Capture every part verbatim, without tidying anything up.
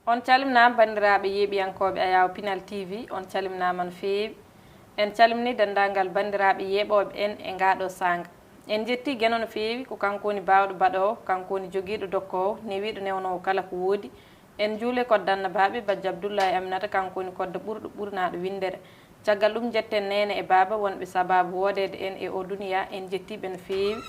On calminaama, banndiraaɓe yeeɓiyankooɓe Ayaawo Pinal T V, on calminaama no feewi. En calminii denndaangal banndiraaɓe yeeɓooɓe en e ngaa ɗoo saanga. En njettii Geno no feewi, ko kanko woni baawɗo baɗoowo, kanko woni jogiiɗo dokkoowo, newiiɗo newnoowo kala ko woodi. En njuulee kodda annabaaɓe, Bajjo Abdullahi Aminata, kanko woni kodda ɓurɗo ɓurnaaɗo winndere. Caggal ɗum, njetten neene e baaba wonɓe sabaabu woodeede en e oo duniyaa, en njettii ɓe no feewi.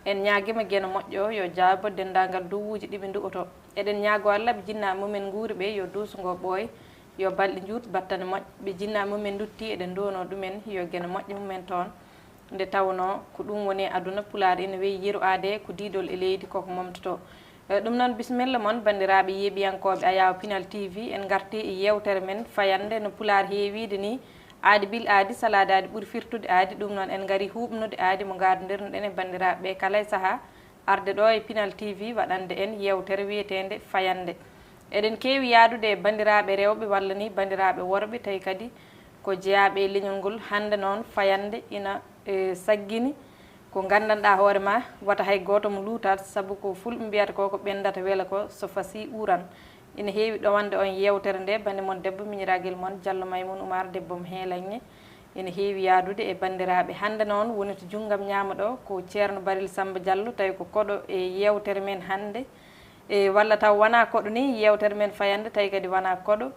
En ñaagiima Geno moƴƴo, yo jaabo denndaangal duwuuji ɗi ɓe nduwotoo. Eɗen ñaagoo Alla ɓe jinnaaɓe mumen nguuri ɓe, yo duuso ngoo ɓooy, yo balɗe njuut, battane moƴƴe. Ɓe jinnaaɓe mumen nduttii, eɗen nduwanoo ɗumen, yo Geno moƴƴo mumen toon. Nde tawnoo ko ɗum woni aduna, Pulaar ina weyi yeru aadee, ko diidol e leydi, koko momtotoo. E, ɗum noon, bisimilla mon, banndiraaɓe yeeɓiyankooɓe Ayaawo Pinal T V, en ngartii e yeewtere men fayannde no Pulaar heewiide nii, aadi bil aadi, salaade aadi ɓuri firtude aadi. Ɗum noon, en ngarii huuɓnude aadi mo ngaadondirnoɗen e banndiraaɓe ɓee kala e sahaa, arde ɗoo e Pinal T V waɗande en yeewtere wiyeteende Fayannde. Eɗen keewi yaadude e banndiraaɓe rewɓe walla nii banndiraaɓe worɓe, tawi kadi ko jeyaaɓe e leñol ngol. Hannde noon, Fayannde ina, e, saggini ko nganndanɗaa hoore maa, wata hay gooto mo luutat, sabu ko fulɓe mbiyata ko, ko ɓenndata wela ko, so fasii uuran. Ina heewi ɗowande on yeewtere nde, bannde mon debbo, miñiraagel mon, Jallo Maymun Umar, debbo mo Heelaŋŋe. Ina heewi yaadude e banndiraaɓe. Hannde noon, woni to junngam ñaamo ɗo, ko Ceerno Barel Sammba Jallo, tawi ko koɗo e yeewtere men hannde. E, walla taw wonaa koɗo nii, yeewtere men Fayannde, tawi kadi wonaa koɗo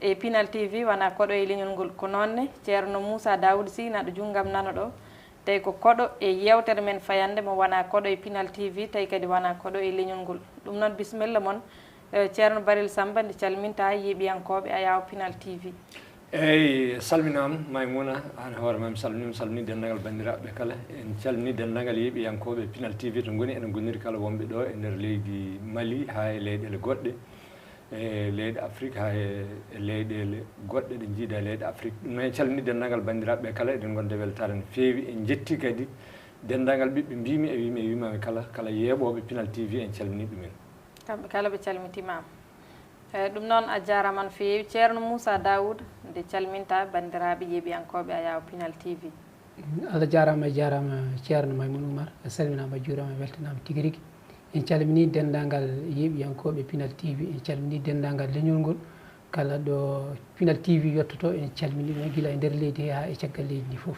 e Pinal T V, wonaa koɗo e leñol ngol. Ko noon ne, Ceerno Muusaa Daawuud Sih, naɗo junngam nano ɗo, tawi ko koɗo e yeewtere men Fayannde, mo wonaa koɗo e Pinal T V, tawi kadi wonaa koɗo e leñol ngol. Ɗum noon, bisimilla mon, e, Ceerno Barel Sammba, nde calminta yeeɓiyankooɓe Ayaawo Pinal T V. Eeyi, salminaama, Maymuna, aan hoore maa mi salminiima, mi salminii denndaangal banndiraaɓe ɓe kala. En calminii denndaangal yeeɓiyankooɓe Pinal T V to ngoni, enen ngoniri kala wonɓe ɗo e nder leydi Mali haa e leyɗeele goɗɗe, e leyɗe Afrik haa e, e leyɗeele goɗɗe ɗe njiida e leyɗe Afrik. Ɗum noon, en calminii denndaangal banndiraaɓe ɓe kala, eɗen ngonda weltaare no feewi. En njettii kadi denndaangal ɓiɓɓe mbiimi e wiimi e wiimaami kala, kala yeeɓooɓe Pinal T V, en calminii ɗumen. Kamɓe kala ɓe calmitiima. Eeyi, ɗum noon, a jaaraama no feewi. Ceerno Muusaa Daawuud, nde calminta banndiraaɓe yeeɓiyankooɓe Ayaawo Pinal T V. Allah jaaraama, a jaaraama, Ceerno Maymun Umar. A salminaama, a juuraama, a weltanaama tigi rigi. En calminii denndaangal yeeɓiyankooɓe Pinal T V, en calminii denndaangal leñol ngol, kala ɗo Pinal T V yottotoo, en calminii ɗum gila e nder leydi he haa e caggal leydi ndi fof.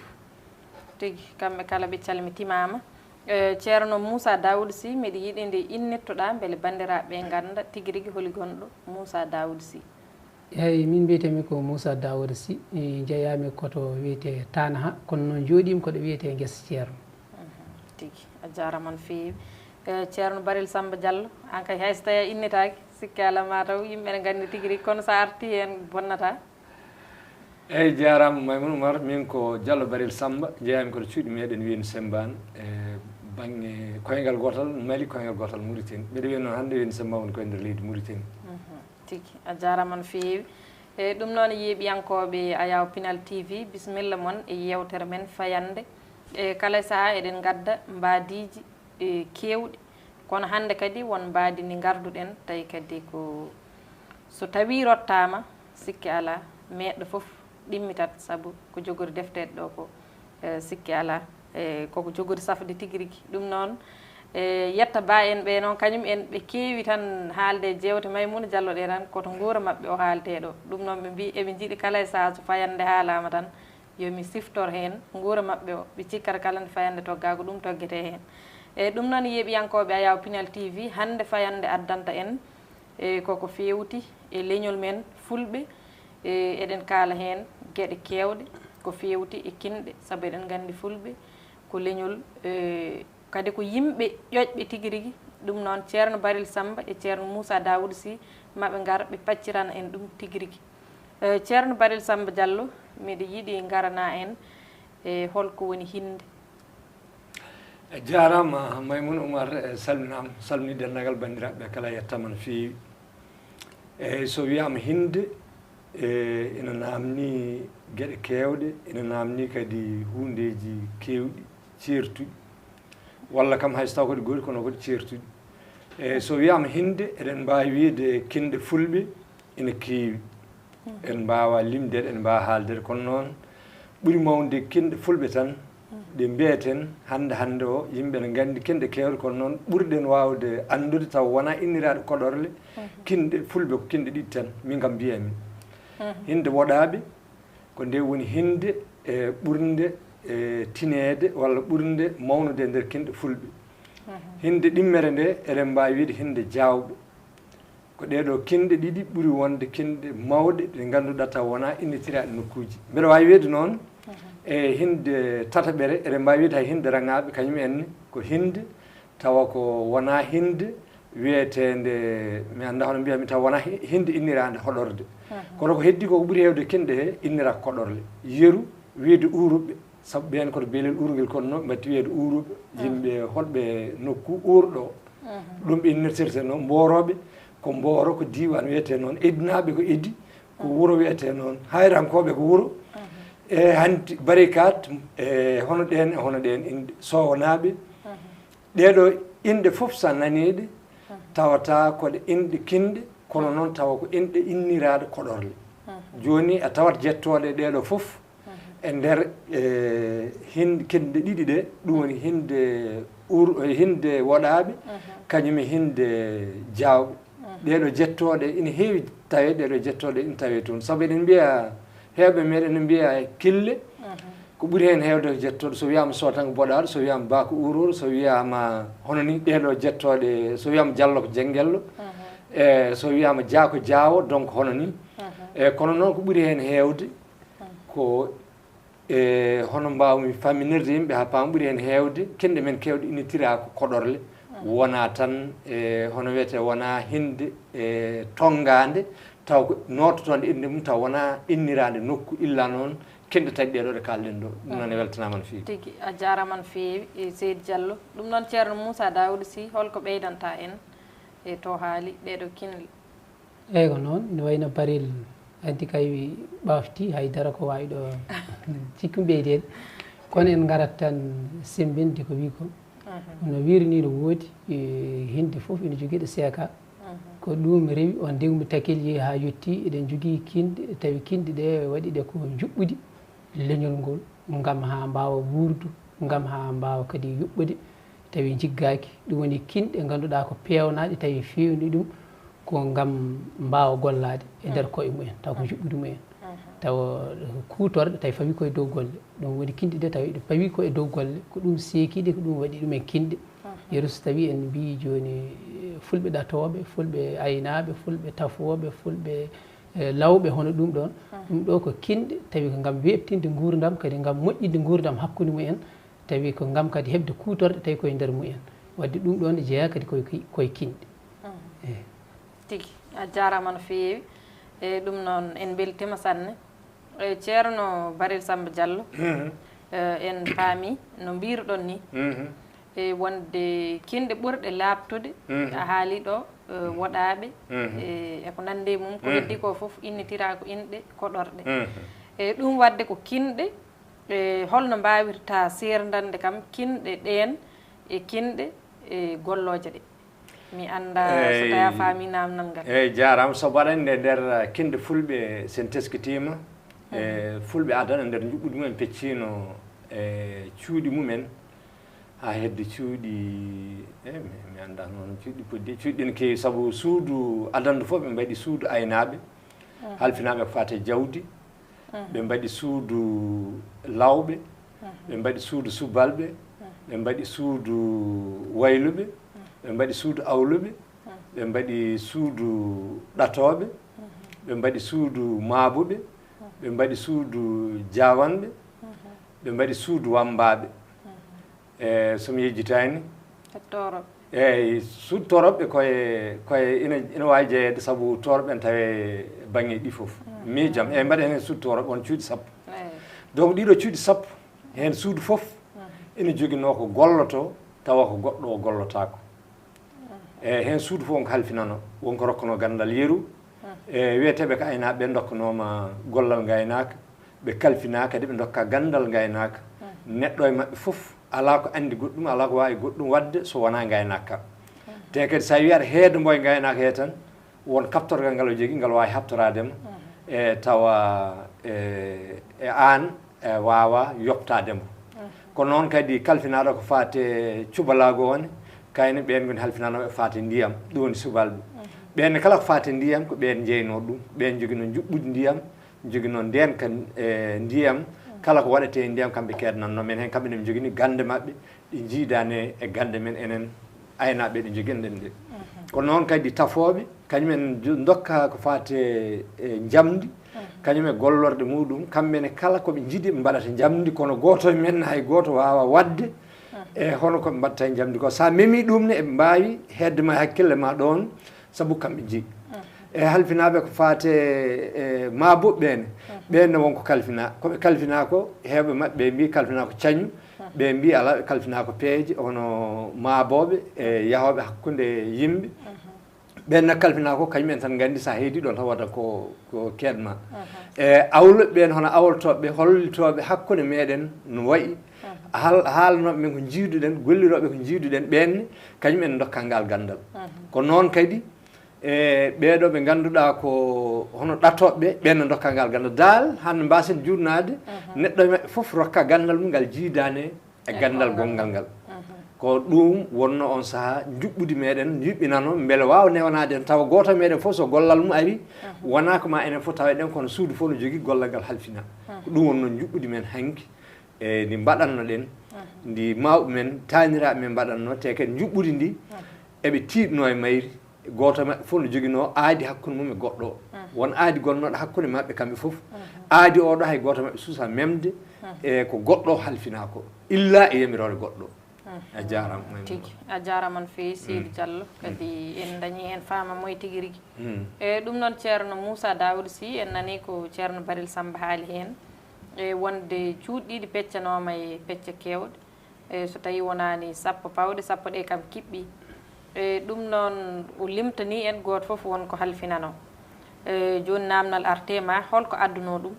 Tigi, kamɓe kala ɓe calmitimaama. E, Ceerno Muusaa Daawuud Sih, miɗo yiɗi nde innittoɗaa, mbele banndiraaɓe ɓe ngannda tigi rigi holi gonɗo Muusaa Daawuud Sih. Eeyi, min mbiyetee-mi ko Muusaa Daawuud Sih, mi jeyaami ko to wiyetee Taanaha, kono noon njooɗiimi ko ɗo wiyetee Ngesa Ceerno. Mhm, tigi, a jaaraama no feewi. E, Ceerno Barel Sammba Jallo, aan kay hay so tawii a innitaaki, sikke alaa ma taw yimɓe ne nganndi tigi rigi, kono so a artii heen bonnataa. Eeyi, jaaraama Maymun Umar, miin ko Jallo Barel Sammba, jeyaami ko to cuuɗi meeɗen Weendu Semmbaan, e bannge koyngal gootal Mali, koyngal gootal Muritani. Mbeɗa wiya noon hannde Weendu Semmbaan woni ko e nder leydi Muritani. Mhm, tigi, a jaaraama no feewi. E ɗum noon, yeeɓiyankooɓe Ayaawo Pinal T V, bisimilla mon e yeewtere men Fayannde. E kala sahaa eɗen ngadda mbaadiiji, e, keewɗi. Kono hannde kadi won mbaadi ndi ngarduɗen, tawi kadi ko so tawii rottaama, sikke alaa, meeɗɗo fof ɗimmitat, sabu ko jogori defteede ɗo ko, e, sikke alaa, e, koko jogori safde tigi rigi. Ɗum noon, e, yetta ba en ɓe noon, kañum en ɓe keewi tan haalde e jeewte Maymuna Jallo ɗe tan, ko to nguura maɓɓe o haaltee ɗo. Ɗum noon ɓe mbii eɓe njiɗi kala e sahaa so Fayannde haalaama tan, yo mi siftor heen nguura maɓɓe o, ɓe cikkata kala nde Fayannde toggaa ko ɗum toggetee heen. E ɗum noon, yeeɓiyankooɓe Ayaawo Pinal T V, hannde Fayannde addanta en, e, koko feewti e leñol men Fulɓe. E, eɗen kaala heen geɗe keewɗe ko feewti e kinɗe, sabu eɗen nganndi Fulɓe ko leñol, e, kadi ko yimɓe ƴoƴɓe tigi rigi. Ɗum noon, Ceerno Barel Sammba e Ceerno Muusaa Daawuud Sih, maɓe ngar ɓe paccirana en ɗum tigi rigi. E, Ceerno Barel Sammba Jallo, miɗo yiɗi ngarana en e holko woni hinnde. E, jaaraama Maymun Umar, e, salminaama, salminii denndaangal banndiraaɓe kala, yettaama no feewi. Eeyi, so wiyaama hinnde, e, ina naamnii geɗe keewɗe, ina naamnii kadi huundeeji keewɗi, ceertuɗi. Walla kam hay so taw ko ɗi goori, kono ko ɗi ceertuɗi. Eeyi, so wiyaama hinnde, eɗen mbaawi wiyde kinɗe Fulɓe ina keewi. En mbaawaa limdeede, en mbaawaa haaldeede, kono noon ɓuri mawnude kinɗe Fulɓe tan Ɗe mbiyeten hannde hannde o, yimɓe ne nganndi kinɗe keewɗe, kono noon ɓurɗen waawde anndude tawa wonaa inniraaɗe koɗorle. Kinɗe fulɓe ko kinɗe ɗiɗi tan, min kam mbiyatmi. Hinde woɗaaɓe, ko nde woni hinde e ɓurnde e tineede walla ɓurnde mawnude e nder kinɗe fulɓe. Hinde ɗimmere nde, eɗen mbaawi wiyde hinde jaawɓe. Ko ɗee ɗoo kinɗe ɗiɗi ɓuri wonde kinɗe mawɗe ɗe ngannduɗaa tawa wonaa innitiraaɗe nokkuuji. Mbeɗa waawi wiyde noon, e hinde tataɓere, eɗen mbaawi wiyde hay hinde raŋaaɓe, kañum en ne ko hinde, tawa ko wonaa hinde wiyeteende, mi anndaa hono mbiyatmi, tawa wonaa hi-, hinde inniraande hoɗorde. Kono ko heddi ko, ko ɓuri heewde kinɗe he innira koɗorle. Yeru, wiyde uuruɓe, sabu ɓeen koto beelel uurngel kono noon, mbatti wiyde uuruɓe, yimɓe holɓe nokku uurɗo. Ɗum ɓe innirtirte noon, mboorooɓe ko mbooro, ko diiwaan wiyetee noon, edinaaɓe ko edi, ko wuro wiyetee noon, hayrankooɓe ko wuro. E hanti barikat, e hono ɗeen, e hono ɗeen inɗe, sowanaaɓe. Ɗee ɗoo inɗe fof, so a nanii ɗe, tawata ko ɗe inɗe kinɗe, kono noon tawa ko inɗe inniraaɗe koɗorle. Jooni a tawat jettooɗe ɗee ɗoo fof e nder, e, hin-, kinɗe ɗiɗi ɗe, ɗum woni hinde ur-, hinde woɗaaɓe, kañum e hinde jaawɓe. Ɗee ɗoo jettooɗe ina heewi tawee, ɗee ɗoo jettooɗe ina tawee toon. Sabu eɗen mbiya, heewɓe meeɗen ina mbiya kille, ko ɓuri heen heewde ko jettooɗo, so wiyaama Soh tan ko boɗaaɗo, so wiyaama Bah ko uurooɗo, so wiyaama hono ni ɗee ɗoo jettooɗe, so wiyaama Jallo ko jenngello, e so wiyaama Jah ko jaawo, donc hono ni. E kono noon ko ɓuri heen heewde ko, e hono mbaawmi famminirde yimɓe haa paama, ɓuri heen heewde kinɗe men keewɗe innitiraa ko koɗorle, wonaa tan e hono wiyetee, wonaa hinde e tonngaande, taw ko noototoonde innde mum, taw wonaa inniraande nokku, illa noon kinɗe tati ɗee ɗoo ɗe kaalɗen ɗoo. Ɗum noon e weltanaama no feewi. Tigi, a jaaraama no feewi, e Seydi Diallo. Ɗum noon, Ceerno Moussa Daouda Sy, holko ɓeydantaa en e to haali ɗee ɗoo kinɗe? Eey, ko noon, ne wayi no Barel addi kay ɓafti, hay dara ko waawi ɗo cikku ɓeydeede. Kono en ngarat tan semmbinde ko wi ko. No wiiri ni no woodi, e, hinde fof ina jogii ɗo seeka. Ko ɗum rewi on ndewmi takel yehi haa yotti, eɗen jogii kinɗe, tawi kinɗe ɗe waɗi ɗe ko njuɓɓudi leñol ngol, ngam haa mbaawa wuurdu, ngam haa mbaawa kadi yuɓɓude, tawi njiggaaki. Ɗum woni kinɗe ngannduɗaa ko peewnaaɗe, tawi feewni ɗum ko ngam mbaawa gollaade e nder koye mumen, taw ko njuɓɓudi mumen. Tawa kuutorɗe, tawi fawi koye dow golle. Ɗum woni kinɗe ɗe, tawi ɗe pawi ko e dow golle, ko ɗum seekiiɗe, ko ɗum waɗi ɗumen kinɗe. Yeru so tawi en mbiyi jooni, e, fulɓe ɗatooɓe, fulɓe aynaaɓe, fulɓe tafooɓe, fulɓe, e, lawɓe, hono ɗum ɗoon. Ɗum ɗo ko kinɗe, tawi ko ngam weeɓtinde nguurndam, kadi ngam moƴƴinde nguurndam hakkunde mumen, tawi ko ngam kadi heɓde kuutorɗe, tawi koye nder mumen. Wadde ɗum ɗoon ne jeyaa kadi koye, koye kinɗe. Eey. Tigi, a jaaraama no feewi. E ɗum noon, en mbeltiima sanne. E Ceerno Barel Samba Diallo, e, en paami no mbiiruɗon ni, e, wonde kinɗe ɓurɗe laaɓtude, a haali ɗo, e, woɗaaɓe, e, e ko nanndi e mum, ko heddi ko fof innitiraa ko inɗe koɗorɗe. E ɗum waɗde ko kinɗe, e holno mbaawirta seerdande kam kinɗe ɗeen e kinɗe, e, gollooje ɗe? Mi annda so tawi a faami naamnal ngal. Eey, jaaraama. So mbaɗa nde nder, uh, kinɗe fulɓe, so en teskitiima, e fulɓe adana nder njuɓɓudi mumen, pecciino e cuuɗi mumen, haa hedde cuuɗi, e mi, mi annda noon cuuɗi poddi, cuuɗi ɗin keewi, sabu suudu adanndu fof ɓe mbaɗi suudu aynaaɓe, halfinaaɓe ko faati e jawdi, ɓe mbaɗi suudu lawɓe, ɓe mbaɗi suudu subalɓe, ɓe mbaɗi suudu wayluɓe, ɓe mbaɗi suudu awluɓe, ɓe mbaɗi suudu ɗatooɓe, ɓe mbaɗi suudu maabuɓe, ɓe mbaɗi suudu jaawanɓe, ɓe mbaɗi suudu wammbaaɓe. E so mi yejjitaani, e toorooɓe. Eey, suudu toorooɓe koye, koye ina, ina waawi jeyeede, sabu toorooɓe en tawe baŋŋe ɗi fof. Miijam, eey, mbaɗen heen suudu toorooɓe, won cuuɗi sappo. Eey. Donc, ɗiɗo cuuɗi sappo, heen suudu fof ina joginoo ko gollotoo, tawa ko goɗɗo o gollotaako. E heen suudu fof won ko halfinanoo, won ko rokkanoo ganndal yeru. E wiyeteeɓe ko aynaaɓe ɓe ndokkanooma gollal ngaynaaka, ɓe kalfinaa kadi ɓe ndokkaa ganndal ngaynaaka. Neɗɗo e maɓɓe fof alaa ko anndi goɗɗum, alaa ko waawi goɗɗum waɗde so wonaa ngaynaaka ka. Te kadi so a wiyii aɗa heeda mbo e ngaynaaka hee tan, won kaɓtorgal ngal o jogii, ngal waawi haɓtoraade mo, e tawa, e, e aan, e, waawaa yoɓtaade mo. Ko noon kadi kalfinaaɗo ko faati e cubalaagu o ne, kayne ɓeen ngoni halfinaanooɓe faati e ndiyam, ɗum woni subalɓe. Ɓeen ne kala ko faati e ndiyam ko ɓeen njeynoo ɗum, ɓeen njogino njuɓɓudi ndiyam, njogino ndeenka e ndiyam, kala ko waɗetee e ndiyam kamɓe keednannoo. Men heen kamɓe ne njogini gannde maɓɓe, ɗi njiidaani e gannde men enen aynaaɓe ɗe njogiɗen ɗe. Ko noon kadi tafooɓe, kañum en jo-, ndokka ko faati e njamndi, kañum e gollorɗe muɗum, kamɓe ne kala ko ɓe njiɗi ɓe mbaɗata njamndi, kono gooto e men hay gooto waawa waɗde e hono ko ɓe mbaɗta e njamndi ko. So a memi ɗum ne, eɓe mbaawi heedde ma e hakkille ma ɗoon, sabu kamɓe njeyi. E halfinaaɓe ko faati e maaboɓe ɓe ne, ɓeen ne won ko kalfinaa. Ko ɓe kalfinaa ko, heewɓe maɓɓe ɓe mbii kalfinaa ko cañu, ɓe mbii alaa, ɓe kalfinaa ko peeje, hono maabooɓe e yahooɓe hakkunde yimɓe. Ɓeen na kalfinaa ko, kañum en tan nganndi, so a heedi ɗoon tan wata ko, ko keedma. E awloɓe ɓeen, hono awlotooɓe, hollitooɓe hakkunde meɗen no wayi, hal-, haalanooɓe men ko njiiduɗen, gollirooɓe ko njiiduɗen, ɓeen ne, kañum en ndokka ngal ganndal. Ko noon kadi, e ɓeeɗo ɓe ngannduɗaa ko hono ɗatooɓe, ɓeen ne ndokka ngal ganndal. Daal, hannde mbaasen juutnaade, neɗɗo e maɓɓe fof rokka ganndal mum ngal jiidaane e ganndal gonngal ngal. Ko ɗum wonnoo on sahaa njuɓɓudi meɗen, yuɓɓinano mbele waawa newanaade en, tawa gooto meɗen fof so gollal mum ari, wonaa ko ma enen fof tawa eɗen, kono suudu fof no jogii gollal ngal halfinaa. Ko ɗum wonnoo njuɓɓudi men hanki, e ndi mbaɗanno ɗen, ndi mawɓe men, taaniraaɓe men mbaɗanno, te kadi njuɓɓudi ndi, eɓe tiiɗnoo e mayri, gooto e maɓɓe fof no joginoo aadi hakkunde mum e goɗɗo o. Won aadi gonnooɗo hakkunde maɓɓe kamɓe fof. Aadi oɗo hay gooto maɓɓe suusa memde e ko goɗɗo o halfinaa ko, illa e yamiroore goɗɗo. A jaaraama, Maimouna. Tigi, a jaaraama no feewi, Seydi Diallo, kadi en dañii heen faama moy tigi rigi. E ɗum noon, Ceerno Moussa Daouda Sy, en nanii ko Ceerno Barel Samba haali heen, e wonde cuuɗi ɗiɗi peccanooma e pecce keewɗe. E so tawii wonaani sappo pawɗe, sappo ɗe kam kiɓɓii. E ɗum noon, o limtanii en gooto fof won ko halfinanoo. E jooni naamnal artee ma, hol ko addunoo ɗum?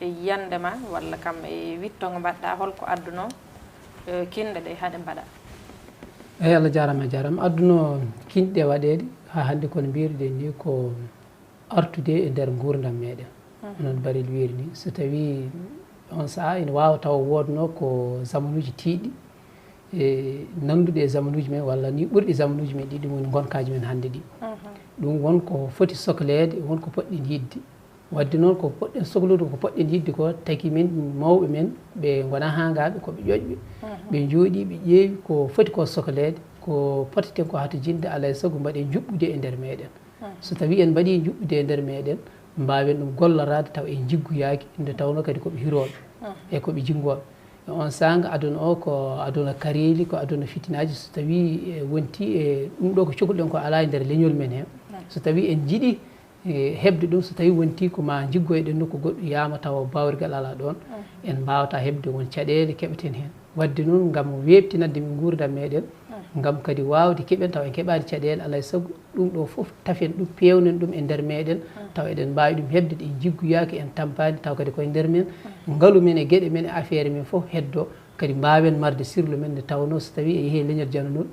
E yiyannde ma, walla kam e witto ngo mbaɗɗaa, hol ko addunoo, e, kinɗe ɗe haɗe mbaɗa? Eey, Allah jaaraama, a jaaraama. Addunoo kinɗe waɗeede haa hannde, kono mbiyruɗen ni ko artude e nder nguurndam meɗen. Onon Barel wiiri ni, so tawii on sahaa ina waawa tawa woodnoo ko zamanuuji tiiɗɗi, e nannduɗi e zamanuuji men, walla ni ɓurɗi zamanuuji men ɗi, ɗum woni ngonkaaji men hannde ɗi. Ɗum won ko foti sokleede, won ko poɗɗen yiɗde. Waɗde noon ko poɗɗen soklude, ko poɗɗen yiɗde ko, tagi min mawɓe men, ɓe ngonaa haangaaɓe, ko ɓe ƴoƴɓe. Ɓe njooɗii, ɓe ƴeewi ko foti ko sokleede, ko poteten ko hatojinde, alaa e sago mbaɗen njuɓɓudi e nder meɗen. So tawii en mbaɗii njuɓɓudi e nder meɗen, mbaawen ɗum golloraade tawa en njiggoyaaki, nde tawnoo kadi ko ɓe hirooɓe e ko ɓe jinngooɓe. E oon saanga, aduna o ko aduna kareeli, ko aduna fitinaaji. So tawii, e, wontii e ɗum ɗo ko cokluɗen ko alaa e nder leñol men heen, so tawii en njiɗii, e, heɓde ɗum, so tawii wontii ko ma njiggoyɗen nokku goɗɗo, yaama tawa baawirgal alaa ɗoon, en mbaawataa heɓde won caɗeele keɓeten heen. Waɗde noon, ngam weeɓtinande min nguurndam meɗen, ngam kadi waawde keɓen tawa en keɓaani caɗeele, alaa e sago ɗum ɗo fof tafen ɗum, peewnen ɗum e nder meɗen, tawa eɗen mbaawi ɗum heɓde, ɗe njiggoyaaki, en tampaani, tawa kadi koye nder men, ngalu men e geɗe men e affaire men fof heddo, kadi mbaawen marde sirlu men nde tawnoo so tawii a yehii e leñol jananol,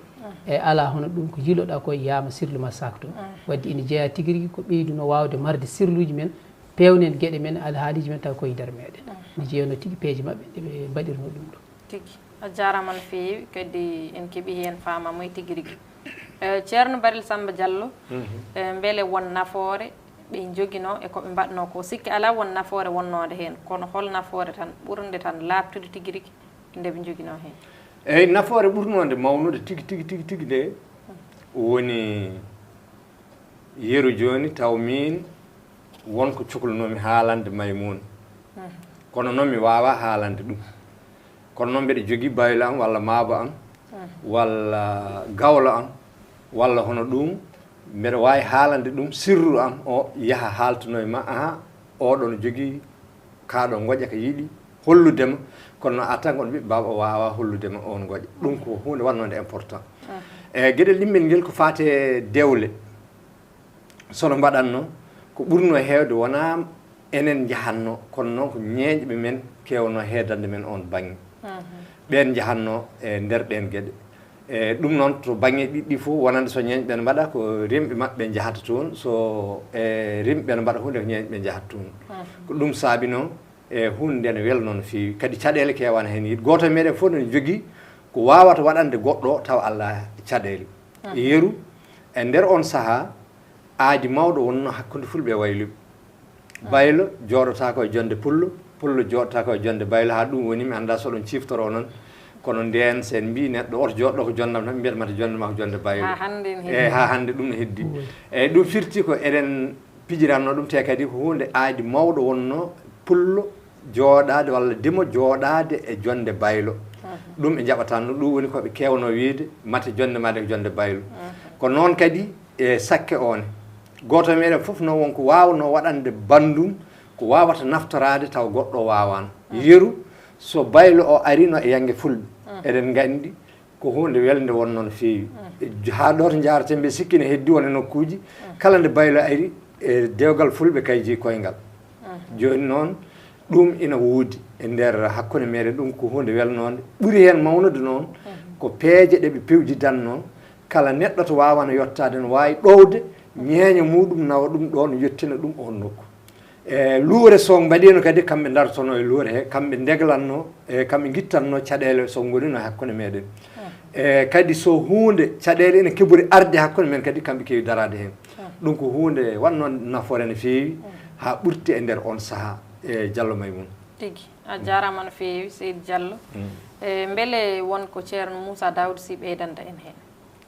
e alaa hono ɗum ko yiiloɗaa ko yaama sirlu ma saakto. Waɗde ina jeyaa tigi rigi ko ɓeydunoo waawde marde sirluuji men, peewnen geɗe men, alhaaliiji men tawa koye nder meɗen. Ina jeyanoo tigi peeje maɓɓe ɗe ɓe mbaɗirnoo ɗum ɗo. Tigi. A jaaraama no feewi, kadi en keɓii heen faamaamuya tigi rigi. E, Ceerno Barel Samba Diallo, e, mbele won nafoore ɓe njoginoo e ko ɓe mbaɗnoo ko? Sikke alaa won nafoore wonnoonde heen, kono hol nafoore tan ɓurnde tan laaɓtude tigi rigi nde ɓe njoginoo heen? Eey, nafoore ɓurnoonde mawnude tigi, tigi, tigi, tigi nde woni yeru jooni, taw miin won ko cuklunoomi haalande Maymuuna. Kono noon mi waawaa haalande ɗum. Kono noon mbeɗa jogii baylo am walla maabo am, walla gawlo am, walla hono ɗum, mbeɗa waawi haalande ɗum sirru am o, yaha haaltanoya ma, aha, oɗo no jogii kaa ɗo ngoƴa ka yiɗi hollude ma, kono noon a tan kono ɓiɗɗo baaba o waawaa hollude ma oon ngoƴa. Ɗum ko huunde waɗnoonde important. E geɗel ɗimmel ngel ko faati e dewle. So no mbaɗatnoo, ko ɓurnoo heewde wonaa enen njahatnoo, kono noon ko ñeeñɓe men keewnoo heedande men oon baŋŋe. Ɓeen njahatnoo e nder ɗeen geɗe. E ɗum noon, to baŋŋe ɗiɗi fof, wonande so ñeeñɓe ɓeen mbaɗa, ko rimɓe maɓɓe njahata toon, so e rimɓe ɓeen mbaɗa huunde, ko ñeeñɓe ɓe njahata toon. Ko ɗum saabinoo, E huunde nde no welnoo no feewi, kadi caɗeele keewaani heen yiide. Gooto e meeɗen fof no jogii ko waawata waɗande goɗɗo o tawa alaa caɗeele. Yeru, e nder oon sahaa, aadi mawɗo wonnoo hakkunde fulɓe e wayluɓe. Baylo jooɗotaako e jonnde pullo, pullo jooɗotaako e jonnde baylo, haa ɗum woni, mi anndaa so oɗon ciiftoroo noon, kono ndeen so en mbii neɗɗo oto jooɗo ko jonndam tan, ɓe mbiyata mata jonnde maa ko jonnde baylo. Haa hannde ne heddi. Eeyi, haa hannde ɗum ne heddi. Eeyi, ɗum firti ko eɗen pijiranno ɗum, te kadi ko huunde aadi mawɗo wonnoo pullo jooɗaade walla dimo jooɗaade e jonnde baylo. Ɗum ɓe njaɓatanno, ɗum woni ko ɓe keewnoo wiyde mate jonnde maa nde ko jonnde baylo. Ko noon kadi e sakke o ne. Gooto e meeɗen fof noon won ko waawnoo waɗande banndum, ko waawata naftoraade tawa goɗɗo o waawaano. Yeru, so baylo o ariino e yannge fulɓe, eɗen nganndi ko huunde welnde wonnoo no feewi. E j-, haa ɗo to njaareten, mbe sikki ne heddi won e nokkuuji, kala nde baylo ari, e dewgal fulɓe kay jeyi koyngal. Jooni noon, ɗum ina woodi e nder hakkunde meeɗen, ɗum ko huunde welnoonde. Ɓuri heen mawnude noon, ko peeje ɗe ɓe pewjidannoo, kala neɗɗo to waawano yottaade no waawi ɗowde ñeeño muuɗum, nawa ɗum ɗoon, yottina ɗum oon nokku. E luure so mbaɗiino kadi, kamɓe ndartono e luure he, kamɓe ndeglanno, e kamɓe ngittanno caɗeele so ngonino e hakkunde meɗen. E kadi so huunde caɗeele ene kebori arde hakkunde men kadi, kamɓe keewi daraade heen. Ɗum ko huunde waɗno nafoore no feewi, haa ɓurti e nder on sahaa. E Jallo Maymuuna. Tigi, a jaaraama no feewi, Seydi Jallo. E mbele won ko Ceerno Muusa Daawuud Sy ɓeydanta en heen?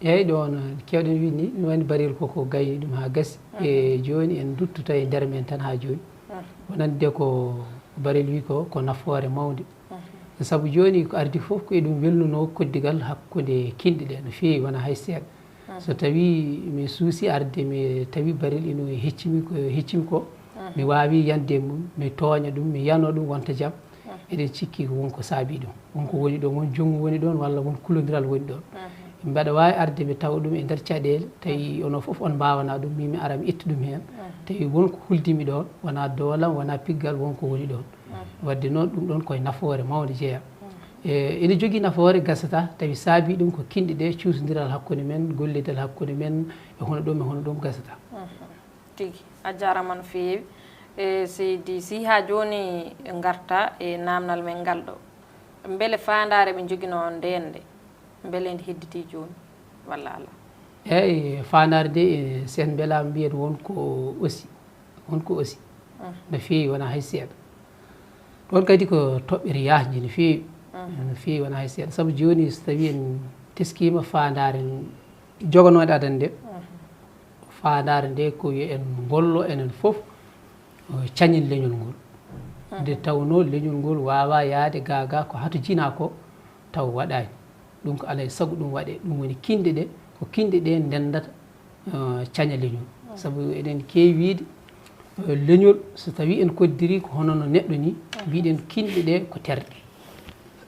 Eeyi, ɗo no keewɗen wiide ni, ɗum woni barel ko, ko gayni ɗum haa gasi. E jooni en nduttoto e nder men tan haa jooni. Wonande ko barel wi ko, ko nafoore mawnde. Sabu jooni ko ardi fof ko eɗum welnunoo koddigal hakkunde kinɗe ɗe no feewi, wonaa hay seeɗa. So tawi mi suusi arde, mi tawi barel ino heccimi ko, heccimi ko, mi waawi yande e mum, mi tooña ɗum, mi yano ɗum, wonta jam. Eɗen cikki ko won ko saabi ɗum. Won ko woni ɗon, won jonngu woni ɗon, walla won kulondiral woni ɗon. Mbaɗa waawi arde mi tawa ɗum e nder caɗeele, tawi onon fof on mbaawanaa ɗum, min mi ara mi itta ɗum heen. Tawi won ko huldimi ɗon, wonaa doolam, wonaa piggal, won ko woni ɗon. Wadde noon, ɗum ɗon koye nafoore mawnde jeyaa. E, ene jogii nafoore gasata, tawi saabi ɗum ko kinɗe ɗe, cuusondiral hakkunde men, gollidal hakkunde men, e hono ɗum, e hono ɗum gasata. Tigi, a jaaraama no feewi. E, Seydi Sy, haa jooni ngarta e naamnal men ngal ɗo. Mbele faandaare ɓe njoginoo ndeen nde, mbele nde hedditii jooni, walla alaa? Eeyi, faandaare nde, e, so en mbelaama mbiyen won ko osi, won ko osi. No feewi, wonaa hay seeɗa. Ɗoon kadi ko toɓɓere yaajnde no feewi, no feewi, wonaa hay seeɗa. Sabu jooni so tawii en teskiima faandaare joganooɗe adannde nde, faandaare nde ko yo en ngollo enen fof, eh, cañen leñol ngol. Nde tawnoo leñol ngol waawaa yahde gaa gaa ko hato jinaa ko taw waɗaani. Ɗum ko alaa e sago ɗum waɗee. Ɗum woni kinɗe ɗe, ko kinɗe ɗe ndenndata, eh, caña leñol. Sabu eɗen keewi wiyde, eh, leñol, so tawii en koddiri ko hono no neɗɗo ni, mbiɗen kinɗe ɗe ko terɗe.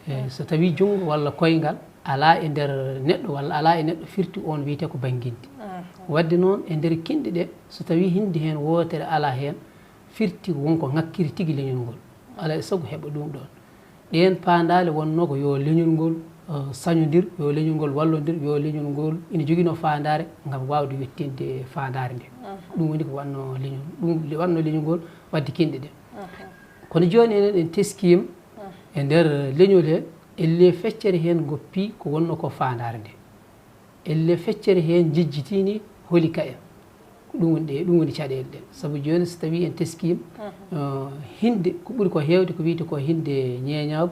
Eh, so tawii junngo walla koyngal alaa e nder neɗɗo walla alaa e neɗɗo, firti oon wiyetee ko bannginde. Wadde noon, e nder kinɗe ɗe, so tawii hinnde heen wootere alaa heen, firti won ko ŋakkiri tigi leñol ngol. Alaa e sago heɓa ɗum ɗoon. Ɗeen paandaale wonnoo ko yo leñol ngol, eh, sañondir, yo leñol ngol wallondir, yo leñol ngol ina joginoo faandaare ngam waawde yettinde faandaare nde. Ɗum woni ko waɗnoo leñol, ɗum waɗnoo leñol ngol waɗde kinɗe ɗe. Kono jooni enen en teskiima e nder leñol he, ellee feccere heen ngoppii ko wonnoo ko faandaare nde. Ellee feccere heen njejjitiini holi ka en. Ko ɗum woni ɗe, ɗum woni caɗeele ɗe. Sabu jooni so tawii en teskiima, eh, hinnde ko ɓuri ko heewde ko wiyetee ko hinnde ñeeñaagu.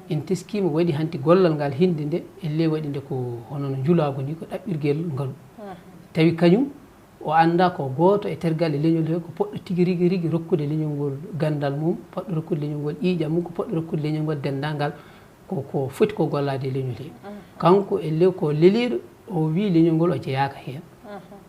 En teskiima waɗi hanti gollal ngal hinnde nde, ellee waɗi nde ko hono no njulaagu ni, ko ɗaɓɓirgel ngalu. Tawi kañum o anndaa ko gooto e tergal e leñol he ko poɗɗo tigi rigi rigi rokkude leñol ngol ganndal mum, poɗɗo rokkude leñol ngol ƴiiƴam mum, ko poɗɗo rokkude leñol ngol denndaangal ko, ko foti ko gollaade e leñol he. Kanko ellee ko leliiɗo, o wii leñol ngol o jeyaaka heen.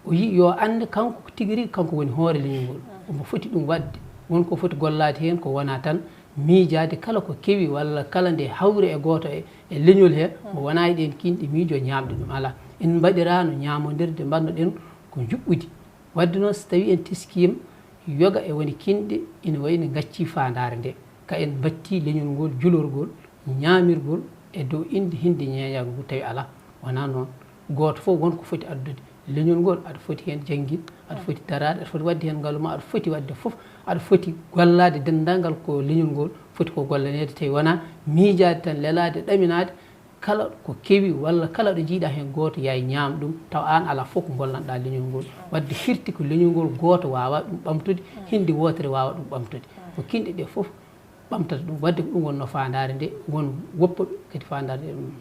O yii yo annde kanko ko tigi rigi kanko woni hoore leñol ngol. Omo foti ɗum waɗde. Won ko foti gollaade heen ko wonaa tan miijaade kala ko kewi walla kala nde hawri e gooto e, e leñol he, mo wonaa e ɗeen kinɗe miijo ñaamde ɗum. Alaa. En mbaɗiraano ñaamondirde, mbaɗno-ɗen ko njuɓɓudi. Wadde noon, so tawii en teskiima, yoga e woni kinɗe ina wayi no ngaccii faandaare nde. Ka en mbattii leñol ngol, julorgol, ñaamirgol e dow innde hinnde ñeeñaagu ngu, tawi alaa. Wonaa noon. Gooto fof won ko foti addude. Leñol ngol aɗa foti heen janngin, aɗa foti daraade, aɗa foti waɗde heen ngalu ma, aɗa foti waɗde fof, aɗa foti gollaade denndaangal ko leñol ngol foti ko gollaneede, tawi wonaa miijaade tan, lelaade, ɗaminaade, kala ko kewi walla kala ɗo njiiɗa heen gooto yaha ñaam ɗum, taw aan alaa fof ko gollanɗa leñol ngol. Waɗde firti ko leñol ngol gooto waawa ɗum ɓamtude, hindi wootere waawa ɗum ɓamtude. Ko kinɗe ɗe fof ɓamtata ɗum. Waɗde ko ɗum wonnoo faandaare nde, won woppuɓe kadi faandaare nde ɗum.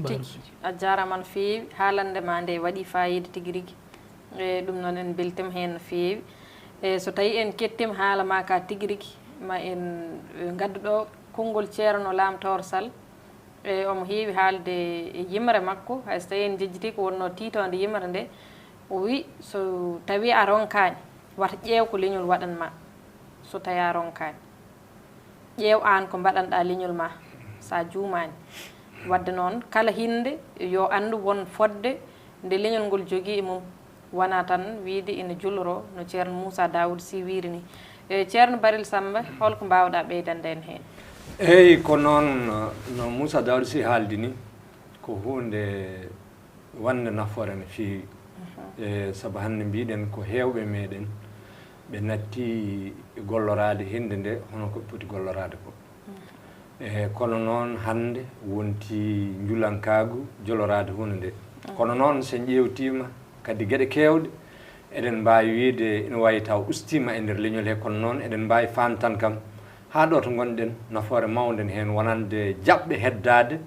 Tigi, a jaaraama no feewi. Haalande ma nde waɗi faayiida tigi rigi. E ɗum noon en mbeltiima heen no feewi. E so tawii en kettiima haala ma ka tigi rigi, ma en, e, ngaddu ɗo konngol Ceerno Lam Toor Sal. E omo heewi haalde e yimre makko, hay so tawii en njejjitii ko wonnoo tiitoonde yimre nde. O wi so tawii a ronkaani, wata ƴeew ko leñol waɗan ma, so tawii a ronkaani. Ƴeew aan ko mbaɗanɗa leñol ma, so a juumaani. Waɗde noon, kala hinnde yo anndu won fodde nde leñol ngol jogii e mum, wonaa tan wiyde ina juloroo no Ceerno Muusaa Daawuud Sih wiyri ni. E, Ceerno Barel Sammba, hol ko mbaawɗa ɓeydande en heen? Eey, ko noon, no Muusaa Daawuud Sih haaldi ni, ko huunde wonde nafoore no feewi. E, sabu hannde mbiɗen ko heewɓe meɗen ɓe natti golloraade hinde nde hono ko ɓe poti golloraade ko. E, kono noon hannde wonti njulankaagu joloraade huunde nde. Kono noon so en ƴeewtiima kadi geɗe keewɗe, eɗen mbaawi wiyde ina waawi taw ustiima e nder leñol he, kono noon eɗen mbaawi faamtan kam haa ɗo to ngonɗen nafoore mawnde ne heen wonande jaɓɓe heddaade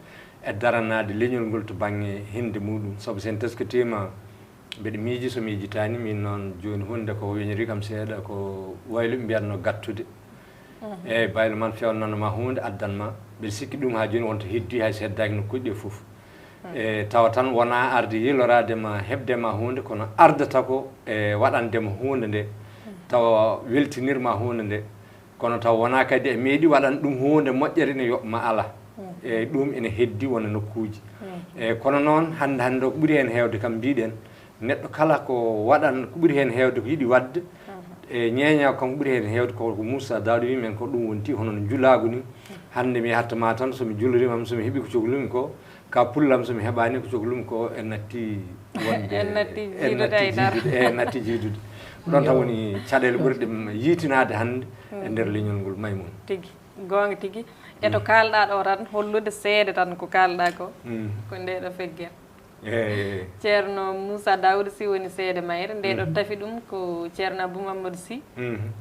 e daranaade leñol ngol to bannge hinde muɗum. Sabu so en teskitiima, mbeɗa miiji so mi yejjitaani, miin noon jooni huunde ko weñori kam seeɗa, ko wayluɓe mbiyatno gattude. Eeyi, baylo man feewnanno ma huunde, addan ma. Mbeɗa sikki ɗum haa jooni wonta heddi, hay so heddaaki nokkuuji ɗi fof. E tawa tan wonaa arde yiiloraade ma, heɓde ma huunde, kono ardata ko e waɗande ma huunde nde, tawa weltinir ma huunde nde. Kono taw wonaa kadi a meeɗi waɗan ɗum huunde moƴƴere ne yoɓ ma ala. E ɗum ene heddi wona nokkuuji. E kono noon hannde, hannde o ko ɓuri heen heewde kam mbiɗen, neɗɗo kala ko waɗan ko ɓuri heen heewde ko yiɗi waɗde, e ñeeña kam ko ɓuri heen heewde ko, ko Muusaa Daawuud wi men ko ɗum wonti hono no njulaagu ni. Hannde mi yahatta ma tan so mi juloriima, so mi heɓi ko cohlumi ko, ka pullam so mi heɓaani ko cohlumi ko, en natti wonde, en natti en jiidude natti ay dara. Jiidude, e en natti jiidude. Ɗon tan woni caɗeele ɓurɗe yiitinaade hannde e nder leñol ngol, Maymuuna. Tigi, goonga tigi. E to kaalɗaa ɗo tan, hollude seede tan ko kaalɗaa ko, ko nde ɗo feggere. Eeyi. Ceerno Muusaa Daawuud Sih woni seede mayre, nde ɗo tafi ɗum ko Ceerno Abuu Mammadu Sih.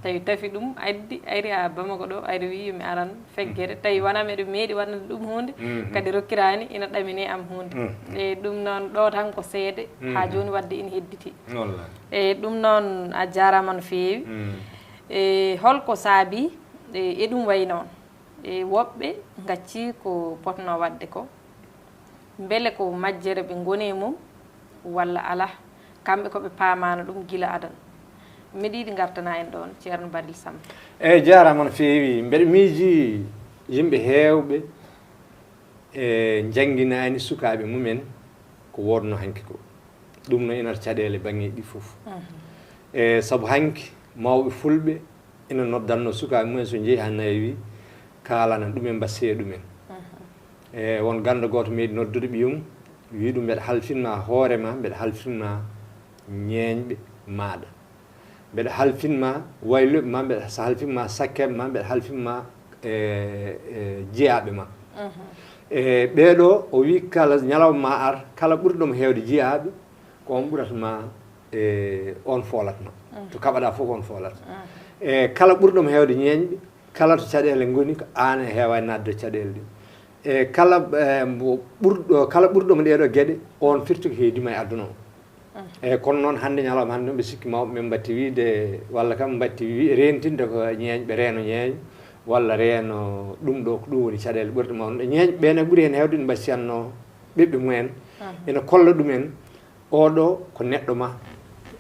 Tawi tafi ɗum, addi, ari haa Bamako ɗo, ari wi yo mi aran feggere. Tawi wonaa miɗo meeɗi waɗande ɗum huunde, kadi rokkiraani, ina ɗamini am huunde. E ɗum noon, ɗo tan ko seede, haa jooni waɗde ina hedditi. Wallaahi. E ɗum noon, a jaaraama no feewi. E holko saabi, e, e ɗum wayi noon? E woɓɓe ngacci ko potnoo waɗde ko. Mbele ko majjere ɓe ngoni e mum walla alaa? Kamɓe ko ɓe paamaano ɗum gila adan. Miɗo yiɗi ngartana en ɗoon, Ceerno Barel Sammba. Eeyi, jaaraama no feewi. Mbeɗa miiji yimɓe heewɓe e njannginaani sukaaɓe mumen ko woodnoo hanki ko. Ɗum no inata caɗeele baŋŋeeji ɗi fof. E sabu hanki mawɓe fulɓe ina noddanno sukaaɓe mumen so njehi haa nayi wi kaalana ɗumen, mbassee ɗumen. E won ganndo gooto meeɗi noddude ɓiyum, wi ɗum mbeɗa halfinma hoore ma, mbeɗa halfinma ñeeñɓe maaɗa. Mbeɗa halfinma wayluɓe ma, mbeɗa halfinma sakkeeɓe ma, mbeɗa halfinma, e, e, jiyaaɓe ma. E ɓeeɗo, o wi kala ñalawma ma ar, kala ɓurɗo mo heewde jiyaaɓe, ko on ɓurata ma, e, on foolatma. To kaɓaɗa fof ko on foolata. E kala ɓurɗo mo heewde ñeeñɓe, kala to caɗeele ngoni, ko aan e heewaani naatde caɗeele ɗe. E kala, e, mo ɓurɗo, kala ɓurɗo mo ɗeeɗo geɗe, on firti ko heedima e aduna o. E kono noon hannde, ñalawma hannde, mbeɗa sikki mawɓe men mbatti wiide, walla kam mbatti wi-, reentinde ko ñeeñɓe reeno ñeeñ, walla reeno ɗum ɗo, ko ɗum woni caɗeele ɓurɗe mawnude. Ñeeñɓe ɓe ne ɓuri heen heewde ina mbasiyannoo ɓiɓɓe mumen, ina kolla ɗumen, oɗo ko neɗɗo ma,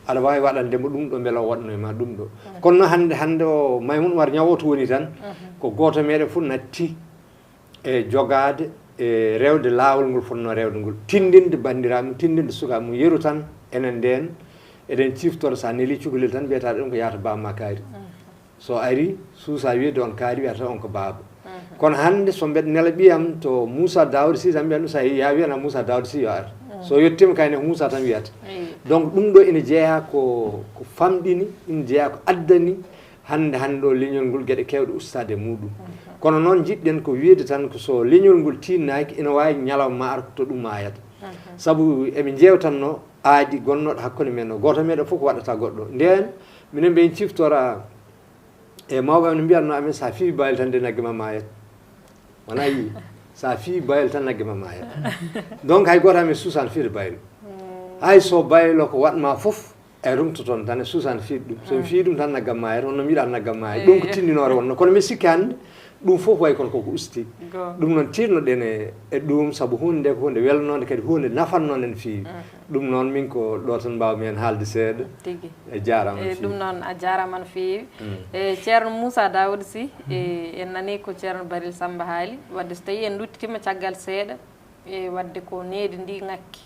aɗa waawi waɗande mo ɗum ɗo, mbele o waɗno e ma ɗum ɗo. Kono noon hannde, hannde o Maymuuna Umar Ñaw o to woni tan, ko gooto meɗen fof natti e jogaade e rewde laawol ngol fotnoo rewde ngol, tinndinde banndiraaɓe mum, tinndinde sukaaɓe mum. Yeru tan, enen ndeen, eɗen ciftora, so a nelii cukalel tan, mbiyata ɗum ko yaata baaba ma kaari. So ari, suusa wiyde on kaari, wiyata on ko baaba. Kono hannde, so mbeɗa nela ɓiyam to Muusaa Daawuud Sih tan, mbiyata ɗum, so a yehii, yaa wiyana Muusaa Daawuud Sih yo ar. So yettiima kay ne, ko Muusaa tan wiyata. Eey. Donc ɗum ɗo ina jeyaa ko ko famɗini, ina jeyaa ko addani hannde hannde ɗo leñol ngol geɗe keewɗe ustaade e muɗum. Kono noon njiɗɗen ko wiyde tan ko so leñol ngol tiinnaaki ina waawi ñalawma ma ar to ɗum maayata. Sabu eɓe njeewtanno aadi gonnooɗo hakkunde men o, gooto meɗen fof ko waɗata goɗɗo. Ndeen minen mbeɗen ciftora e mawɓe am no mbiyatno amen, sa fiwi baylo tan de nagge ma maayat. Wona yi, sa fiwi baylo tan nagge ma maayat. Donc hay gooto amen suusan fiide baylo. Hay so baylo ko waɗma fof, e rumtoton tan e suusan fiide ɗum. So mi fiwi ɗum tan naggam maayat, wonno mi yiɗa naggam maayat. Ɗum ko tinninoore wonno. Kono mi sikki hannde, ɗum fof wayi kono koko usti. Ɗum noon tiirnoɗen e e ɗum, sabu huunde nde ko huunde welnoonde, kadi huunde nafannoo nde no feewi. Ɗum noon min ko ɗo tan mbaawmi heen haalde seeɗa. Tigi. E jaaraama no feewi. Ɗum noon a jaaraama no feewi. E Ceerno Moussa Daoud Sy, e en nanii ko Ceerno Barel Samba haali, wadde so tawii en luttitiima caggal seeɗa, e wadde ko needi ndi ŋakki.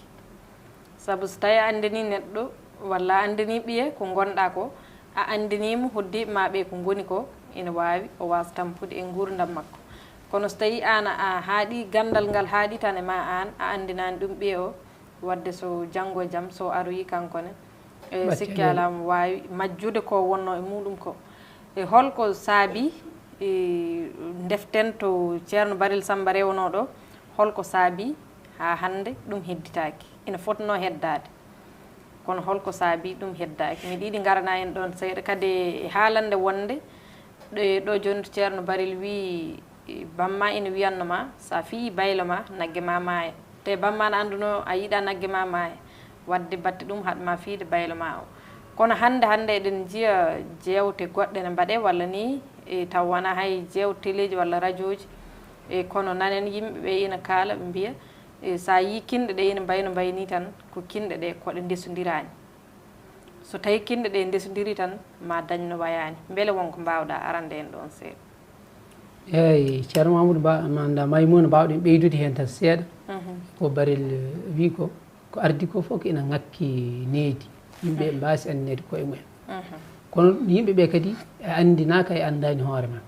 Sabu so tawii a anndinii neɗɗo walla a anndinii ɓiye ko ngonɗaa ko, a anndinii mo hoɗdiiɓe maa ɓee ko ngoni ko, ina waawi o waasa tampude e nguurndam makko. Kono so tawii aan a haaɗii ganndal ngal haaɗii tan e maa aan, a anndinaani ɗum ɓiye o, wadde so janngo e jam so aroyii kanko ne, e sikki alaa mo waawi majjude ko wonnoo e muɗum ko. E holko saabii, e ndeften to Ceerno Barel Samba rewnoo ɗo, holko saabii haa hannde ɗum hedditaaki? Ina fotnoo heddaade. Kono holko saabii ɗum heddaaki? Miɗo yiɗi ngarana en ɗoon seeɗa kadi e haalande wonde ɗo, ɗo jooni Ceerno Barel wii, bamma ina wiyanno ma, sa fiyi baylo ma, nagge ma maaya. Te bamma na annduno a yiɗa nagge ma maaya. Wadde batte ɗum haɗma fiide baylo ma o. Kono hannde, hannde eɗen njiya jeewte goɗɗe ne mbaɗe walla ni, e taw wona hay jeewte teleeji walla rajooji. E kono nanen yimɓe ɓe ina kaala, ɓe mbiya, e sa yii kinɗe ɗe ina mbayno mbayni tan, ko kinɗe ɗe koɗe ndesondirani. So tawi kinɗe ɗe ndesondiri tan, ma dañ no wayaani. Mbele won ko mbaawɗa arande en ɗoon seeɗa? Eeyi, Ceerno Mamadou Ba, manda Maymuna, mbaawɗen ɓeydude heen tan seeɗa. Ko Barel, eh, wi ko, ko ardi ko fof ko ina ŋakki needi. Yimɓe mbaasi anndinede koye mumen. Kono yimɓe ɓe kadi e anndinaaka e anndaani hoore ma.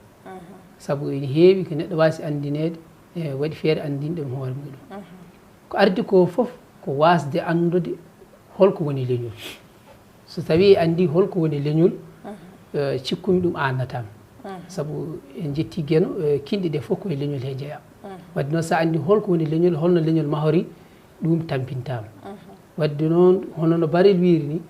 Sabu ene heewi ko neɗɗo waasi anndineede, e waɗi feere anndinde ɗum hoore muɗum. Ko ardi ko fof ko waasde anndude holko woni leñol. So tawii a anndii holko woni leñol, eh, cikkumi ɗum aannataama. Sabu en njettii Geno, eh, kinɗe ɗe fof koye leñol he jeyaa. Wadde noon, so a anndii holko woni leñol, holno leñol mahori, ɗum tampintaama. Wadde noon, hono no Barel wiiri ni,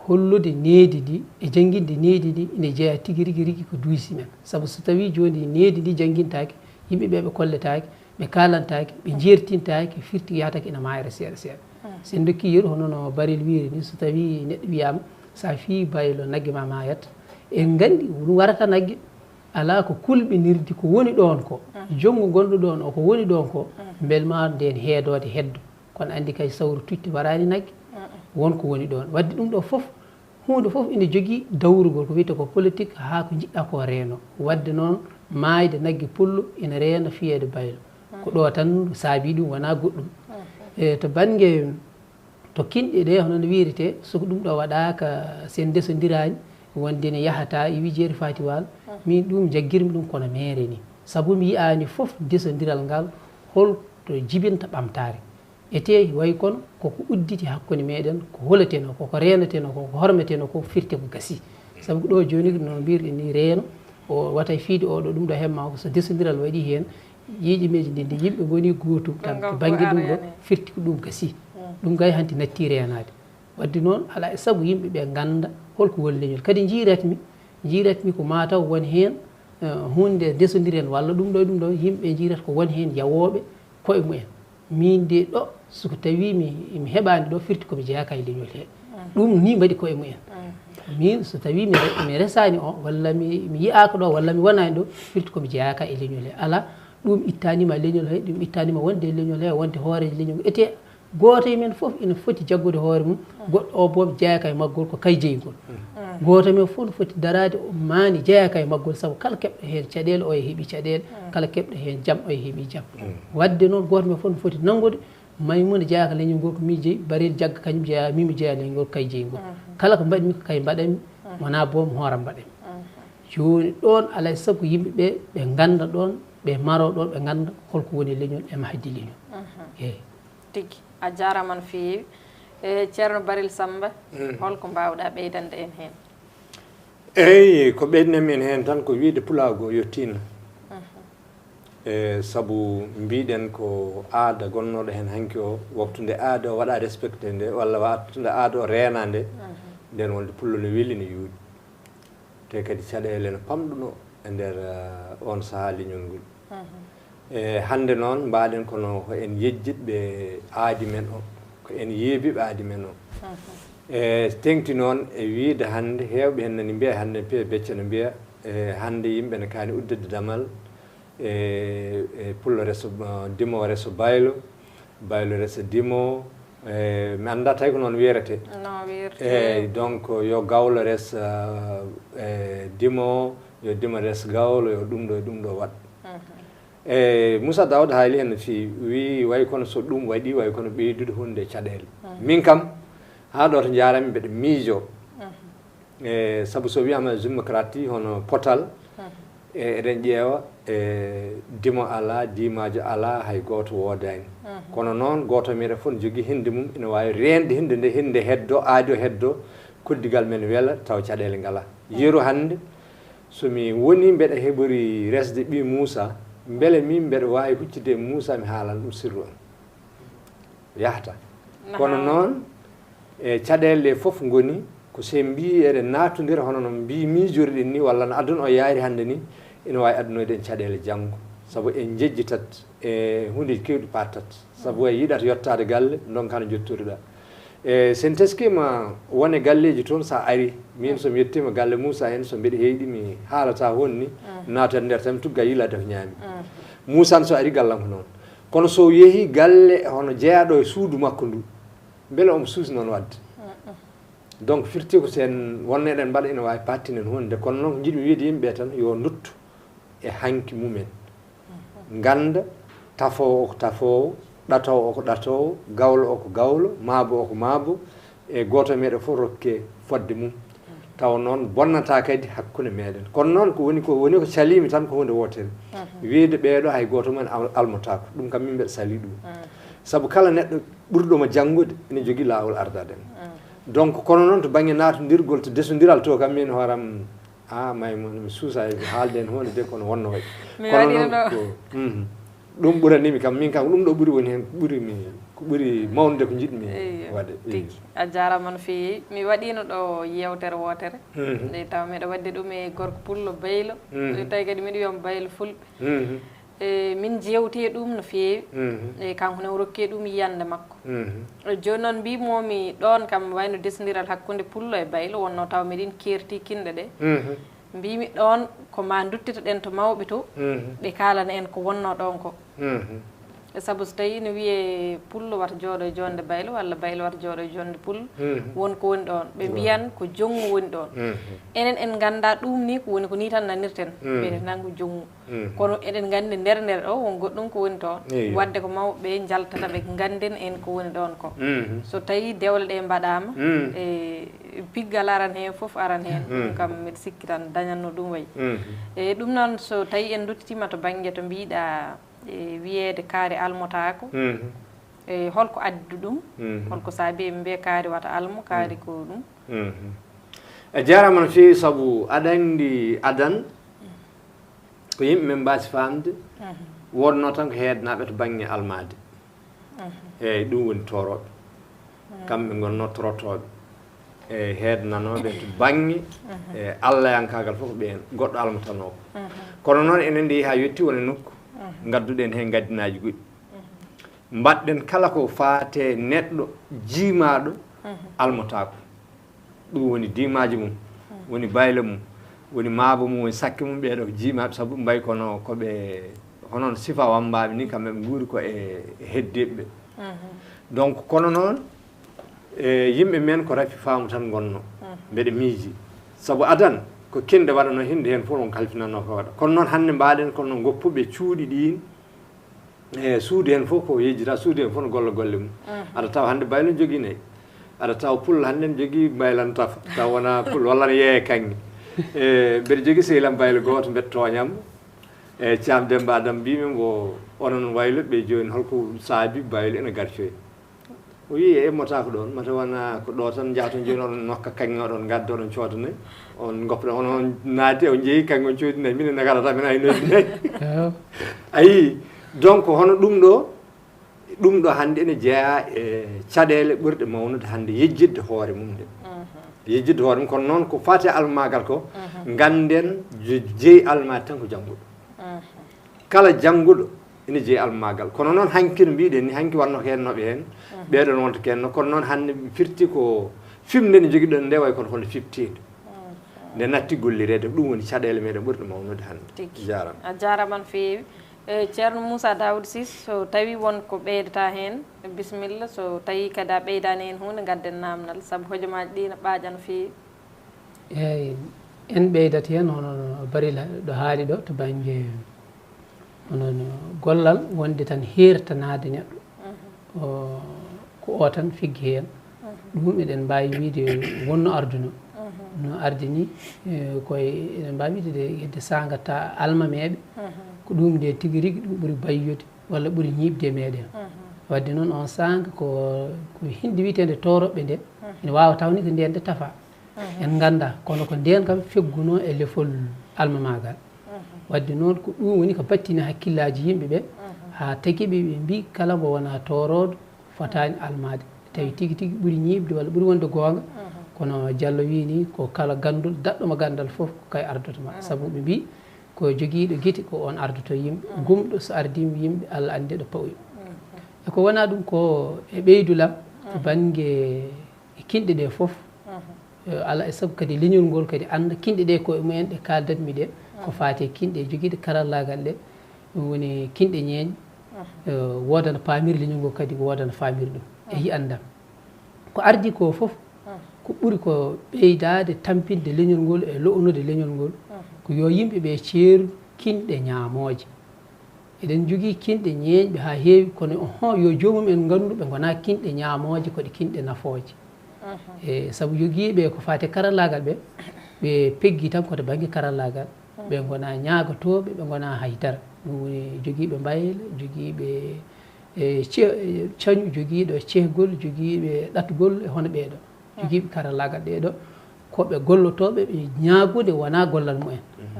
hollude needi ndi e jannginde needi ndi ina jeyaa tigi rigi rigi ko duusi men. Sabu so tawii jooni needi ndi janngintaake, yimɓe ɓe ɓe kolletaake, ɓe kaalantaake, ɓe njeertintaake, firti yahata ko ina maayra seeɗa seeɗa. So en ndokkii yeru, hono no Barel wiiri ni, so tawii neɗɗo wiyaama, sa fiyi baylo, nagge ma maayat. En nganndi ɗum warata nagge, alaa ko kulɓinirdi ko woni ɗoon ko. Jonngo gonɗo ɗoon o ko woni ɗoon ko, mbel ma ndeen heedoode heddo. Kono anndi kay sawru tutti waraani nagge, won ko woni ɗoon. Wadde ɗum ɗo fof, huunde fof ina jogii dawrugol ko wiyetee ko politique haa ko njiɗɗaa ko reeno. Wadde noon, maayde nagge pullo ina reena fiyeede baylo. Ko ɗo tan saabii ɗum, wonaa goɗɗum. E to bannge, to kinɗe ɗe, hono no wiiretee, so ko ɗum ɗo waɗaaka, so en ndesondiraani, wonde ne yahata e wijeere Fatiwal, min ɗum njaggirmi ɗum kono meere ni. Sabu mi yiyaani fof ndesondiral ngal, hol to jibinta ɓamtaare. Etee, wayi kono koko udditi hakkunde meɗen, ko holatenoo, koko reenatenoo, koko hormetenoo, koko firti ko gasi. Sabu ko ɗo jooni no mbirɗen ni reeno, o wata e fiide oɗo ɗum ɗo hemma ko so desondiral waɗi heen, yiiƴe meji ndi, ndi yimɓe ngoni gootum tan to bannge ɗum ɗo, firti ko ɗum gasi. Ɗum kay hanti natti reenaade. Wadde noon, alaa e sago yimɓe ɓe ngannda holko woni leñol. Kadi njiiratmi, njiiratmi ko mataw won heen, eh, huunde ndesondiren walla ɗum ɗo e ɗum ɗo, yimɓe njiirata ko won heen yawooɓe koye mumen. Min de ɗo, so ko tawi mi, mi heɓaani ɗo, firti ko mi jeyaaka e leñol he. Ɗum ni mbaɗi koye mumen. Min, so tawi mi re-, mi resaani o, walla mi, mi yiyaaka ɗo, walla mi wonaani ɗo, firti ko mi jeyaaka e leñol he. Alaa, ɗum ittaani ma leñol he, ɗum ittaani ma wonde e leñol he, wonde hooreejo leñol. Etee, gooto e men fof ina foti jaggude hoore mum, goɗɗo o boom jeyaaka e maggol, ko kay jeyngol. Gooto e men fof no foti daraade o maani jeyaaka e maggol, sabu kala keɓɗo heen caɗeele, o e heɓi caɗeele, kala keɓɗo heen jam, o e heɓi jam. Wadde noon, gooto men fof no foti nanngude, Maymuna jeyaaka leñol ngol ko mi jeyi, Barel jagga kañum jeyaa, min mi jeyaa leñol ngol ko kay jeyngol. Kala ko mbaɗmi ko kay mbaɗanmi, wonaa boom hooram mbaɗanmi. Jooni ɗoon, alaa e sago yimɓe ɓe, ɓe ngannda ɗoon, ɓe maroo ɗoon, ɓe ngannda holko woni leñol e mahdi leñol. Eeyi. Tigi, a jaaraama no feewi. E Ceerno Barel Sammba, holko mbaawɗaa ɓeydande en heen? Eey, ko ɓeydinanmi en heen tan ko wiyde pulaagu o yottiino. E sabu mbiɗen ko aada gonnooɗo heen hanki o, waktu nde aada o waɗa respecté nde, walla waktu nde aada o reena nde, nden wonde pullo no weli no yuuɗi. Te kadi caɗeele no pamɗuno e nder, eh, oon sahaa leñol ngol. E hannde noon mbaɗen kono ko en yejjitɓe aadi men o, ko en yeebiɓe aadi men o. E teŋti noon e wiyde hannde heewɓe heen nani mbiya hannde piya becce no mbiya, e hannde yimɓe ne kaani udditde damal, e, e pullo reso, eh, dimo reso baylo, baylo reso dimo, e mi annda tawi ko noon wiyerete. No wiyerete. Eey, donc yo gawlo res, eh, e dimo, yo dimo res gawlo, yo ɗum ɗo e ɗum ɗo waɗ. E Moussa Daoud haali heen no feewi, wii way kono so ɗum waɗi, way kono ɓeydude huunde e caɗeele. Min kam, haa ɗo to njaarami mbeɗa miijo. E sabu so wiyaama démocratie hono potal, e eɗen ƴeewa, e dimo alaa, diimaajo alaa, hay gooto woodaani. Kono noon, gooto e meɗen fof ne jogii hinde mum, ina waawi reende hinde nde, hinde heddo, aadi o heddo, koddigal men wela, taw caɗeele ngalaa. Yeru hannde, so mi woni mbeɗa heɓori resde ɓii Muusa, mbele min mbeɗa waawi huccude e Muusa, mi haalan ɗum sirru am? Yahata. Kono noon, e caɗeele ɗe fof ngoni ko so en mbii eɗen naatondira hono no mbii miijoriɗen ni, walla no aduna o yaari hannde ni, ina waawi addunoyde en caɗeele janngo. Sabu en njejjitat e huundeeji keewɗi pattat. Sabu a yiɗat yottaade galle, ndonka no njottoriɗaa. E so en teskiima wone galleeji toon, so a ari, miin so mi yettiima galle Muusa en, so mbeɗa heyɗi, mi haalata hoon ni, naatat nder tan, mi tugga yiilaade ko ñaami. Muusa ne so ari gallam ko noon. Kono so yehi galle hono jeyaaɗo e suudu makko ndu, mbele omo suusi noon waɗde? Donc, firti ko so en wonno eɗen mbaɗa, ina waawi pattinen huunde. Kono noon, ko njiɗmi wiyde yimɓe ɓe tan, yo nduttu e hanki mumen. Ngannda, tafoowo o ko tafoowo, ɗatoowo o ko ɗatoowo, gawlo o ko gawlo, maabo o ko maabo, e gooto e meɗen fof rokke fodde mum. Tawa noon, bonnata kadi hakkunde meɗen. Kono noon, ko woni ko, woni ko caliimi tan ko huunde wootere. Wiyde ɓeeɗo, hay gooto mum en al-, almotaako. Ɗum kam, min mbeɗa salii ɗum. Sabu kala neɗɗo ɓurɗo mo janngude ene jogii laawol ardaade en. Donc, kono noon, to bannge naatondirgol, to desondiral to kam, min hooram, a, may mo, mi suusa e haalde en huunde de, kono wonno waɗi. Mi Kono waɗino noon ɗo. Ko, mhm. Ɗum ɓuranimi kam, min kam, ɗum ɗo ɓuri woni heen, ko ɓuri mi, ko ɓuri mawnude ko njiɗmi Eyyo, waɗde. Eyyo. Tigi. A jaaraama no feewi. Mi waɗino ɗo yeewtere wootere. Mhm. Nde taw meɗa waɗde ɗum e gorko pullo baylo. Mhm. Tawi kadi miɗo wiyamo baylo fulɓe. Mhm. E, min jeewti e ɗum no feewi. Mhm. E, kanko ne o rokki e ɗum yiyannde makko. Mhm. E, jooni noon mbiymoo-mi ɗoon kam wayno desondiral hakkunde pullo e baylo wonnoo taw miɗen keerti kinɗe ɗe. Mhm. Mbii-mi ɗoon ko maa nduttitoɗen to mawɓe to, Mhm. ɓe kaalana en ko wonnoo ɗoon ko. Mhm. E, sabu so tawii ina wiyee pullo wata jooɗo e joonde baylo walla baylo wata jooɗo e joonde pullo, Mhm. won ko woni ɗoon. Ɓe Ɗoon. mbiyan ko jonngo woni ɗoon. Mhm. Enen en nganndaa ɗum ni ko woni ko nii tan nanirten. Mhm. Mbiyeten tan ko jonngo. Mhm. Kono eɗen nganndi nder nder ɗo won goɗɗum ko woni toon. Eyyo. Waɗde ko mawɓe ɓe njaltata ɓe ngannden en ko woni ɗoon ko. Mhm. So tawii dewle ɗe mbaɗaama, Mhm. e piggal aran heen, fof aran heen, ɗum Mhm. kam mbiɗa sikki tan dañatno ɗum wayi. Mhm. E ɗum noon, so tawii en nduttitiima to bannge to mbiiɗa, e wiyeede kaari almotaako, Mhm. e holko addi ɗum? Mhm. Holko saabi eɓe mbiya kaari wata almo, kaari Mhm. ko ɗum? Mhm. A jaaraama no feewi, sabu aɗa anndi adan, ko yimɓe men mbaasi faamde, Mhm. wonnoo tan ko heednaaɓe to bannge almaade. Mhm. Eeyi, ɗum woni toorooɓe. Mhm. Kamɓe ngonnoo torotooɓe. E heednanooɓe to bannge, Mhm. e allayankaagal fof ko ɓeen, goɗɗo almatanoo ko. Mhm. Kono noon, enen nde yahi haa yotti woni nokku, Mhm. ngadduɗen heen ngaddinaaji goɗɗi. Mhm. Mbaɗɗen kala ko faate neɗɗo jiimaaɗo Mhm. almotaako. Ɗum woni diimaaji mum, woni baylo mum, woni maabo mum, woni sakke mum, ɓeeɗo ko jiimaaɓe, sabu mbayi kono ko ɓe, hono no sifa wammbaaɓe ni, kamɓe ɓe nguuri ko e, e heddiiɓe ɓe. Mhm. Donc, kono noon, e yimɓe men ko rafi faamu tan ngonnoo, Mhm. mbeɗa miiji. Sabu adan, ko kinde waɗanoo hinde heen fof on kalfinannoo ko waɗa. Kono noon hannde mbaɗen kono ngoppuɓe cuuɗi ɗiin, E suudu heen fof ko yejjita, suudu heen fof no golla golle mum. Mhm. Aɗa tawa hannde baylo ne jogii nayi. Aɗa tawa pullo hannde ne jogii mbaylo ne tafa. Tawa wonaa pullo, walla ne yeeya kaŋŋe. E, mbeɗa jogii sehil am baylo gooto, mbeɗa tooña mo. E, Caam Demmba Adam mbii-mi mbo, onon wayluɓe jooni, holko saabi baylo ene garcoyi? O wiyi e immotaako ɗoon, mata wona ko ɗo tan njahton jooni, oɗon nokka kaŋŋe, oɗon ngadda, oɗon coodana, on ngoppata, on, on naati, on njehi kaŋŋe, on coodinay, minen ne kala tan min aynooji nayi. A yii, donc hono ɗum ɗo, ɗum ɗo hannde ene jeyaa e caɗeele ɓurɗe mawnude hannde yejjitde hoore mum nde. Yejjitde hoore mum, kono noon ko faati e almaagal ko, ngannden je-, jeyi almaade tan ko jannguɗo. Kala jannguɗo ina jeyi almaagal. Kono noon hanki no mbiɗen ni, hanki wonno ko heen nooɓe heen. Ɓeeɗoon wonta ko heen no, kono noon hannde firti ko fimnde nde njogiɗon nde way kono hono fiftiinde. Nde natti gollireede, ɗum woni caɗeele meɗen ɓurɗe mawnude hannde. Tigi. Jaaraama. A jaaraama no feewi. E, Ceerno Moussa Daoud Sis, so tawi won ko ɓeydata heen, bisimilla. So tawi kadi a ɓeydaani heen huunde, ngadden naamnal, sabu hojomaaji ɗi no ɓaaƴa no feewi. Eeyi, en ɓeydat heen, hono no Baril ɗo haali ɗo, to bannge, hono no gollal wonde tan heertanaade neɗɗo. O, ko o tan figgi heen. Ɗum eɗen mbaawi wiyde wonno arduno. No ardini, e, koye, eɗen mbaawi wiyde de, hedde saanga ta almameeɓe. Ko ɗum nde tigi rigi ɗum ɓuri bayyude walla ɓuri ñiiɓde e meɗen. Wadde noon on saanga ko, ko hindi wiyeteende tooroɓɓe nde, ene waawa taw ni ko ndeen nde tafa. En nganndaa, kono ko ndeen kam feggunoo e lefol almamaagal. Wadde noon ko ɗum woni ko battini hakkillaaji yimɓe ɓe, haa tagi ɓe, ɓe mbii kala mo wonaa toorooɗo fotaani almaade. Tawi tigi tigi ɓuri ñiiɓde walla ɓuri wonde goonga, kono Jallo wii ni ko kala ganndol, daɗɗo mo ganndal fof ko kay ardoto ma. Sabu ɓe mbii ko jogiiɗo gite ko oon ardoto yimɓe. Gumɗo so ardiima yimɓe, Allah anndi ɗo pawoyi. E ko wonaa ɗum ko e ɓeydu lam to bannge e kinɗe ɗe fof. Eh, alaa e sago kadi leñol ngol kadi annda kinɗe ɗe koye mumen ɗe kaaldatmi ɗe, ko faati e kinɗe jogiiɗe karallaagal ɗe, ɗum woni kinɗe ñeeñe. Eh, woodana paamirɗe leñol ngol kadi, woodana faamirɗe ɗum e yi'andam. Ko ardi ko fof, ko ɓuri ko ɓeydaade tampinde leñol ngol e lo'onude leñol ngol, ko yo yimɓe ɓe ceeru kinɗe ñaamooje. Eɗen njogii kinɗe ñeeñɓe haa heewi, kono oho, yo joomum en nganndu ɓe ngonaa kinɗe ñaamooje, ko ɗe kinɗe nafooje. E sabu yogiiɓe ko faati e karallaagal ɓe, ɓe peggi tan ko to bannge karallaagal. Ɓe ngonaa ñaagotooɓe, ɓe ngonaa hay dara. Ɗum woni jogiiɓe mbayla, jogiiɓe, e, ce-, e, cañu, jogiiɗo cehgol, jogiiɓe ɗatgol e hono ɓee ɗo. Jogiiɓe karallaagal ɗee ɗo, ko ɓe gollotooɓe, ɓe ñaagude wonaa gollal mumen.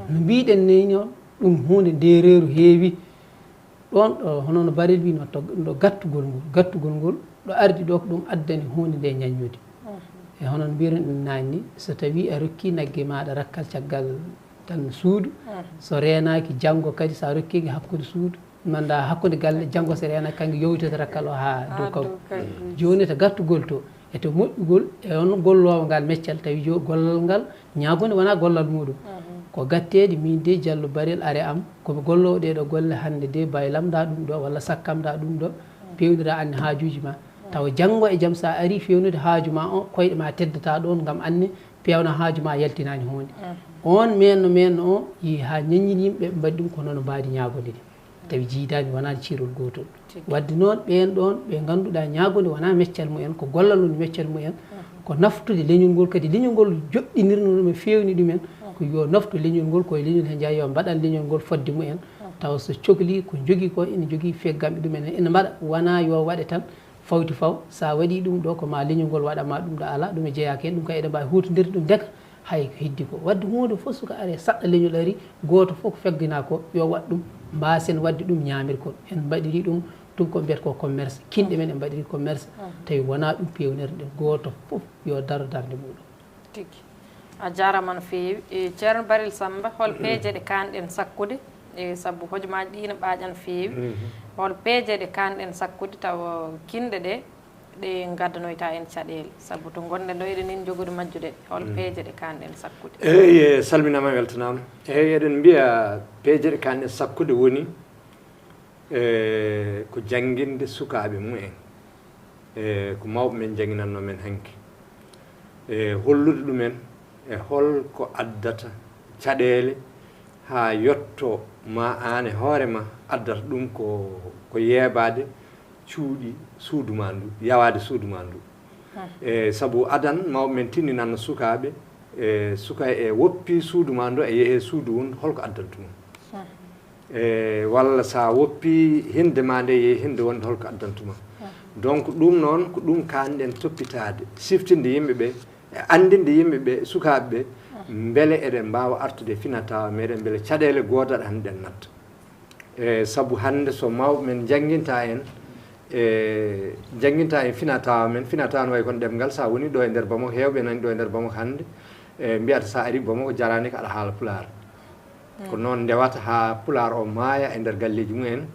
No mbiiɗen ni noon, ɗum huunde ndeereeru heewi. Ɗoon ɗo, hono no Barel wii noon, to, ɗo gattugol ngol, gattugol ngol, ɗo ardi ɗo, ko ɗum addani huunde nde ñaññude. E hono no mbiiren ɗum naanni, so tawii a rokkii nagge maaɗa rakkal caggal tan suudu, so reenaaki janngo kadi, so a rokkii nge hakkunde suudu, manda hakkunde galle, janngo so reenaaki, kannge yowitoto rakkal o haa dow kawgu. Jooni to gattugol to, e to moƴƴugol, e on golloowo ngal meccal, tawi jo-, gollal ngal ñaagunde wonaa gollal muɗum. Ko gatteede, miin de Jallo Barel are am, ko mi golloowo ɗee ɗo golle hannde de, baylam ndaa ɗum ɗo, walla sakkam ndaa ɗum ɗo, peewnira anne haajuuji ma. Tawa janngo e jam so a arii feewnude haaju ma o, koyɗe ma teddata ɗoon ngam anne peewna haaju ma yaltinaani huunde. On meenno meenno o, yehi haa ñaññini yimɓe, ɓe mbaɗi ɗum ko noon mbaadi ñaagonde ni. Tawi jiidaani wonaa ciirol gootol. Tigi. Wadde noon, ɓeen ɗoon ɓe ngannduɗaa ñaagunde wonaa meccal mumen, ko gollal woni meccal mumen, ko naftude leñol ngol, kadi leñol ngol joɗɗinirno ɗum e feewni ɗumen, ko yo naftu leñol ngol, koye leñol he njeyaa, yo mbaɗan leñol ngol fodde mumen, tawa so cokli ko njogii ko, ina njogii feggamɓe ɗumen, ina mbaɗa, wonaa yo waɗe tan fawti faw, so a waɗii ɗum ɗo, ko ma leñol ngol waɗa ma ɗum ɗo, alaa, ɗum e jeyaaka heen, ɗum kay eɗen mbaawi huutondirde ɗum ndeka, hay ko heddi ko. Wadde huunde fof, suka ari, saɗɗa leñol ari, gooto fof ko fegginaa ko, yo waɗ ɗum, mbaasen waɗde ɗum ñaamirkol. En mbaɗirii ɗum, tuubakooɓe mbiyata ko commerce, kinɗe men en mbaɗirii commerce, tawi wonaa ɗum peewnirɗen, gooto fof yo daro darnde muɗum. Tigi. A jaaraama no feewi. E, Ceerno Barel Sammba, hol peeje ɗe kaanɗen sakkude? E, sabu hojomaaji ɗi no ɓaaƴa no feewi. Hol peeje ɗe kaanɗen sakkude tawa kinɗe ɗe, ɗe ngaddanoyta en caɗeele? Sabu to ngonɗen ɗo, eɗen en jogude majjude. Hol peeje ɗe kaanɗen sakkude? Eey, e, salminaama, weltanaama. Eey, eɗen mbiya peeje ɗe kaanɗen sakkude woni, e, ko jannginde sukaaɓe mumen, e, ko mawɓe men njannginannoo men hanki, e, hollude ɗumen e hol ko addata caɗeele haa yotto ma aan e hoore ma addata ɗum ko, ko yeebaade cuuɗi suudu ma ndu, yawaade suudu ma ndu. E, sabu adan mawɓe men tinninanno sukaaɓe, e, suka e woppi suudu ma ndu, e yehe suudu won, holko addanta ɗum? E, walla sa woppi hinde ma nde, yehi hinde wonde, holko addantuma? Donc ɗum noon ko ɗum kaanɗen toppitaade, siftinde yimɓe ɓe, e anndinde yimɓe ɓe, sukaaɓe ɓe, mbele eɗen mbaawa artude e finaa-tawaa meɗen, mbele caɗeele goodaɗe hannde ɗen natta. E sabu hannde so mawɓe men njannginta en, e njannginta en finaa-tawaa men, finaa-tawaa no wayi kono ɗemngal, so a woni ɗo e nder Bamako, heewɓe nani ɗo e nder Bamako hannde, e mbiyata so a ari Bamako jaraani ko aɗa haala pulaar. Ko noon ndewata haa pulaar o maaya e nder galleeji mumen,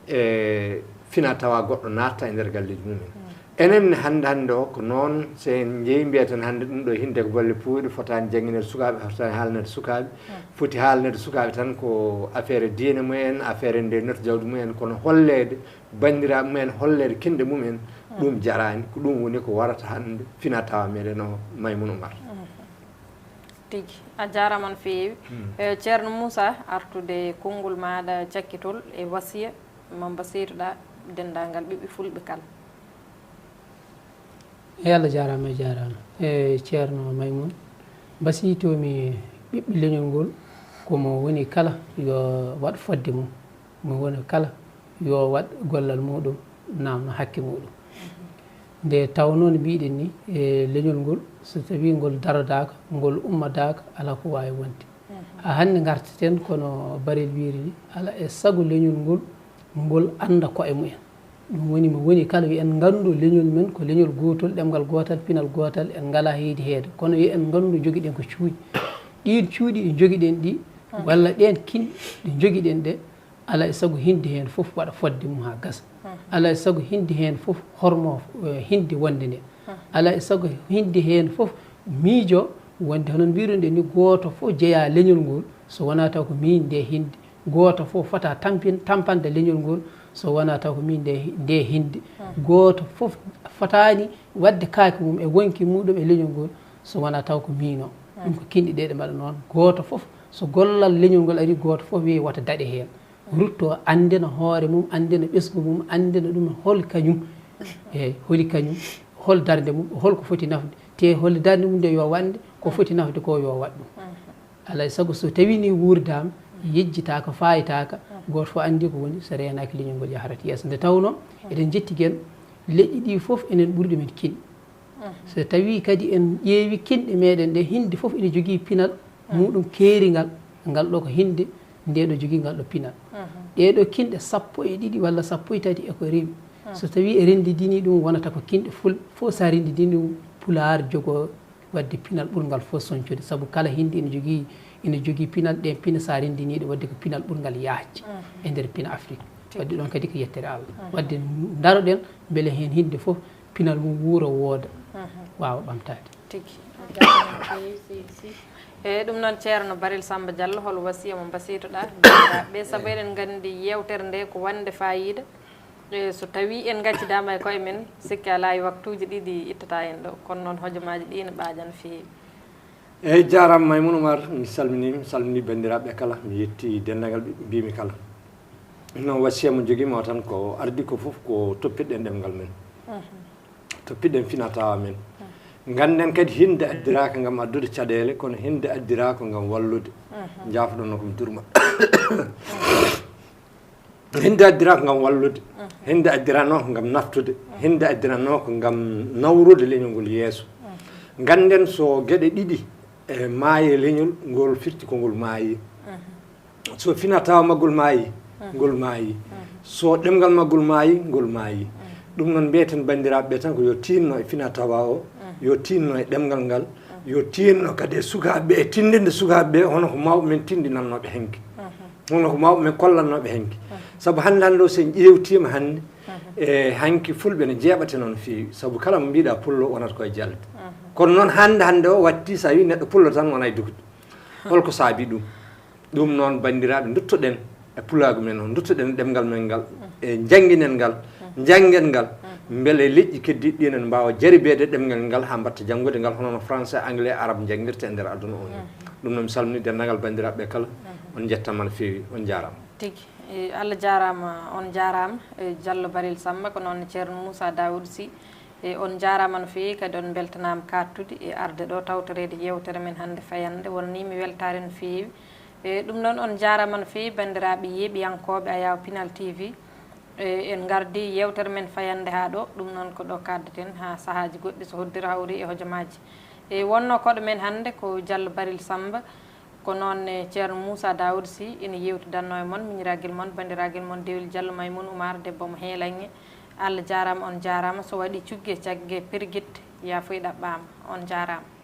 e finaa-tawaa goɗɗo naatta e nder galleeji mumen. Enen ne hannde hannde o ko noon, so en njeyi mbiyeten hannde ɗum ɗo hinde ko bolle puuɗe, fotaani janngineede sukaaɓe, fotaani haalneede sukaaɓe, foti haalneede sukaaɓe tan ko affaire diine mumen, affaire nde nota jawdi mumen, kono holleede banndiraaɓe mumen, holleede kinɗe mumen, ɗum jaraani, ko ɗum woni ko warata hannde finaa-tawaa meɗen o Maymouna Oumar. Tigi, a jaaraama no feewi. E, Ceerno Muusa, artude konngol maaɗa cakkitol e wasiya mo mbasiytoɗaa denndaangal ɓiɓɓe fulɓe kala. E Allah jaaraama, a jaaraama. E Ceerno Maymouna, mbasiytoo-mi ɓiɓɓe leñol ngol, ko mo woni kala yo waɗ fodde mum, mo woni kala yo waɗ gollal muuɗum, naamno hakke muuɗum. Nde tawnoo no mbiy-ɗen nii, e leñol ngol, so tawii ngol darodaaka, ngol ummadaaka, alaa ko waawi wonde. Haa hannde ngartaten, kono Barel wiyri nii, alaa e sago leñol ngol, ngol annda koye mumen. Ɗum woni, mo woni kala yo en nganndu leñol men ko leñol gootol, ɗemngal gootal, pinal gootal, en ngalaa heydi heedo. Kono yo en nganndu njogi-ɗen ko cuuɗi. Ɗiin cuuɗi ɗi njogi-ɗen ɗi, walla ɗeen kinɗe ɗe njogi-ɗen ɗe, alaa e sago hindi heen fof waɗa fodde mum haa gasa. Alaa e sago hindi heen fof hormoo, e, hindi wonde nde. Alaa e sago hindi heen fof miijoo wonde, hono no mbiy-ruɗen nii, gooto fof jeyaa leñol ngol so wonaa taw ko miin nde hindi. Gooto fof fotaa tampin-, tampande leñol ngol so wonaa taw ko miin nde, nde hindi. Gooto fof fotaani waɗde kaake mum e wonki muuɗum e leñol ngol so wonaa taw ko miin o. Ɗum ko kinɗe ɗe ɗe mbaɗa noon. Gooto fof, so gollal leñol ngol arii, gooto fof wiya wota daɗe heen. Ruttoo, anndina hoore mum, anndina ɓesngu mum, anndina ɗum hol kañum, e holi kañum, hol darnde mum, hol ko foti nafde, te holi darnde mum nde yo waɗ nde, ko foti nafde ko yo waɗ ɗum. Alaa e sago so tawii nii wuurdaama, yejjitaaka, faaytaaka, gooto fof anndii ko woni, so reenaaki leñol ngol yaharat yeeso. Nde tawnoo eɗen njetti gen leƴƴi ɗii fof enen ɓuri ɗumen kinɗe. So tawii kadi en ƴeewi kinɗe meɗen ɗe, hindi fof ina jogii pinal muuɗum keeringal, ngal ɗo ko hindi, nde ɗo jogii ngal ɗo pinal. Ɗee ɗo kinɗe sappo e ɗiɗi walla sappo e tati e ko rewi. So tawii e renndidinii ɗum, wonata ko kinɗe ful-, fof so a renndidinii ɗum, pulaar jogoo waɗde pinal ɓurngal fof soñcude, sabu kala hindi ina jogii, ina jogii pinal, ɗeen pine so a renndinii ɗe, waɗde ko pinal ɓurngal yaajde e nder pine Afrik. Waɗde ɗoon kadi ko yettere Allah. Waɗde ndaroɗen mbele heen hindi fof pinal mum wuura wooda, waawa ɓamtaade. Tigi. Eeyi, ɗum noon, Ceerno Barel Sammba Jallo, hol wasiya mo mbasiytoɗaa banndiraaɓe ɓe? Sabu eɗen nganndi yeewtere nde ko wonde faayiida. E so tawii en ngaccidaama e koye men, sikke alaa e waktuuji ɗiɗi ittata en ɗo, kono noon hojomaaji ɗi ina ɓaaja no feewi. Eeyi, jaaraama Maymouna Oumar, mi salminii, mi salminii banndiraaɓe kala, mi yettii denndaangal ɓe mbiymi kala. No wasiya mo njogiimi o tan ko ardi ko fof ko toppitɗen ɗemngal men. Toppitɗen finaa-tawaa men. Ngannden kadi, hindi addiraaka ngam addude caɗeele, kono hindi addiraa ko ngam wallude. Njaafoɗon no ko mi durma. Hindi addiraaka ngam wallude. Hindi addiranooko ngam naftude. Hindi addiranooko ngam nawrude leñol ngol yeeso. Ngannden so geɗe ɗiɗi e maayi e leñol, ngol firti ko ngol maayi. So finaa-tawaa maggol maayi, ngol maayi. So ɗemngal maggol maayi, ngol maayi. Ɗum noon, mbiyeten banndiraaɓe ɓe tan ko yo tiinno e finaa-tawaa o, yo tiinno e ɗemngal ngal, yo tiinno kadi e sukaaɓe ɓe, e tinndinde sukaaɓe ɓe hono ko mawɓe men tinndinannoo ɓe hanki. Hono ko mawɓe men kollannoo ɓe hanki. Sabu hannde hannde o, so en ƴeewtiima hannde, e hanki fulɓe ne njeeɓatenoo no feewi. Sabu kala mo mbiy-ɗaa pullo wonata ko e jalde. Kono noon hannde hannde o watti, so a wii neɗɗo pullo tan wona e dugude. Hol ko saabii ɗum? Ɗum noon, banndiraaɓe, ndutto-ɗen e pulaagu men o, ndutto-ɗen e ɗemngal men ngal, e njannginen ngal, njanngen ngal, mbele leƴƴi keddiiɗi ɗi ene mbaawa jaribeede ɗemngal ngal haa mbaɗta janngude ngal, hono no français, anglais, arabe njanngirta e nder aduna o ni. Ɗum noon, mi salminii denndaangal banndiraaɓe ɓe kala, on njettaama no feewi, on njaaraama. Tigi, e, Allah jaaraama, on njaaraama, e, Jallo Barel Sammba, ko noon Ceerno Muusa Daawuud Sih, e, on njaaraama no feewi, kadi on mbeltanaama kaattude e arde ɗo tawtoreede yeewtere men hannde fayannde, wonanii mi weltaare no feewi. E, ɗum noon, on njaaraama no feewi, banndiraaɓe yeeɓiyankooɓe Ayaawo Pinal T V. E, en ngardi yewtere men fayannde haa ɗo. Ɗum noon ko ɗo kaddeten haa sahaaji goɗɗi so hoddira hawri e hojomaaji. E, wonno koɗo men hannde ko Diallo Baril Samba. Ko noon ne Ceerno Moussa Daoud Sy ina yewtidanno e mon, miñiraagel mon, banndiragel mon, Dewel Diallo Maymoun Oumar, debbo mo Heelanŋe. Allah jaaraama, on jaaraama. So waɗi cugge cagge pirgit, yaafuy ɗaɓɓaama. On jaaraama.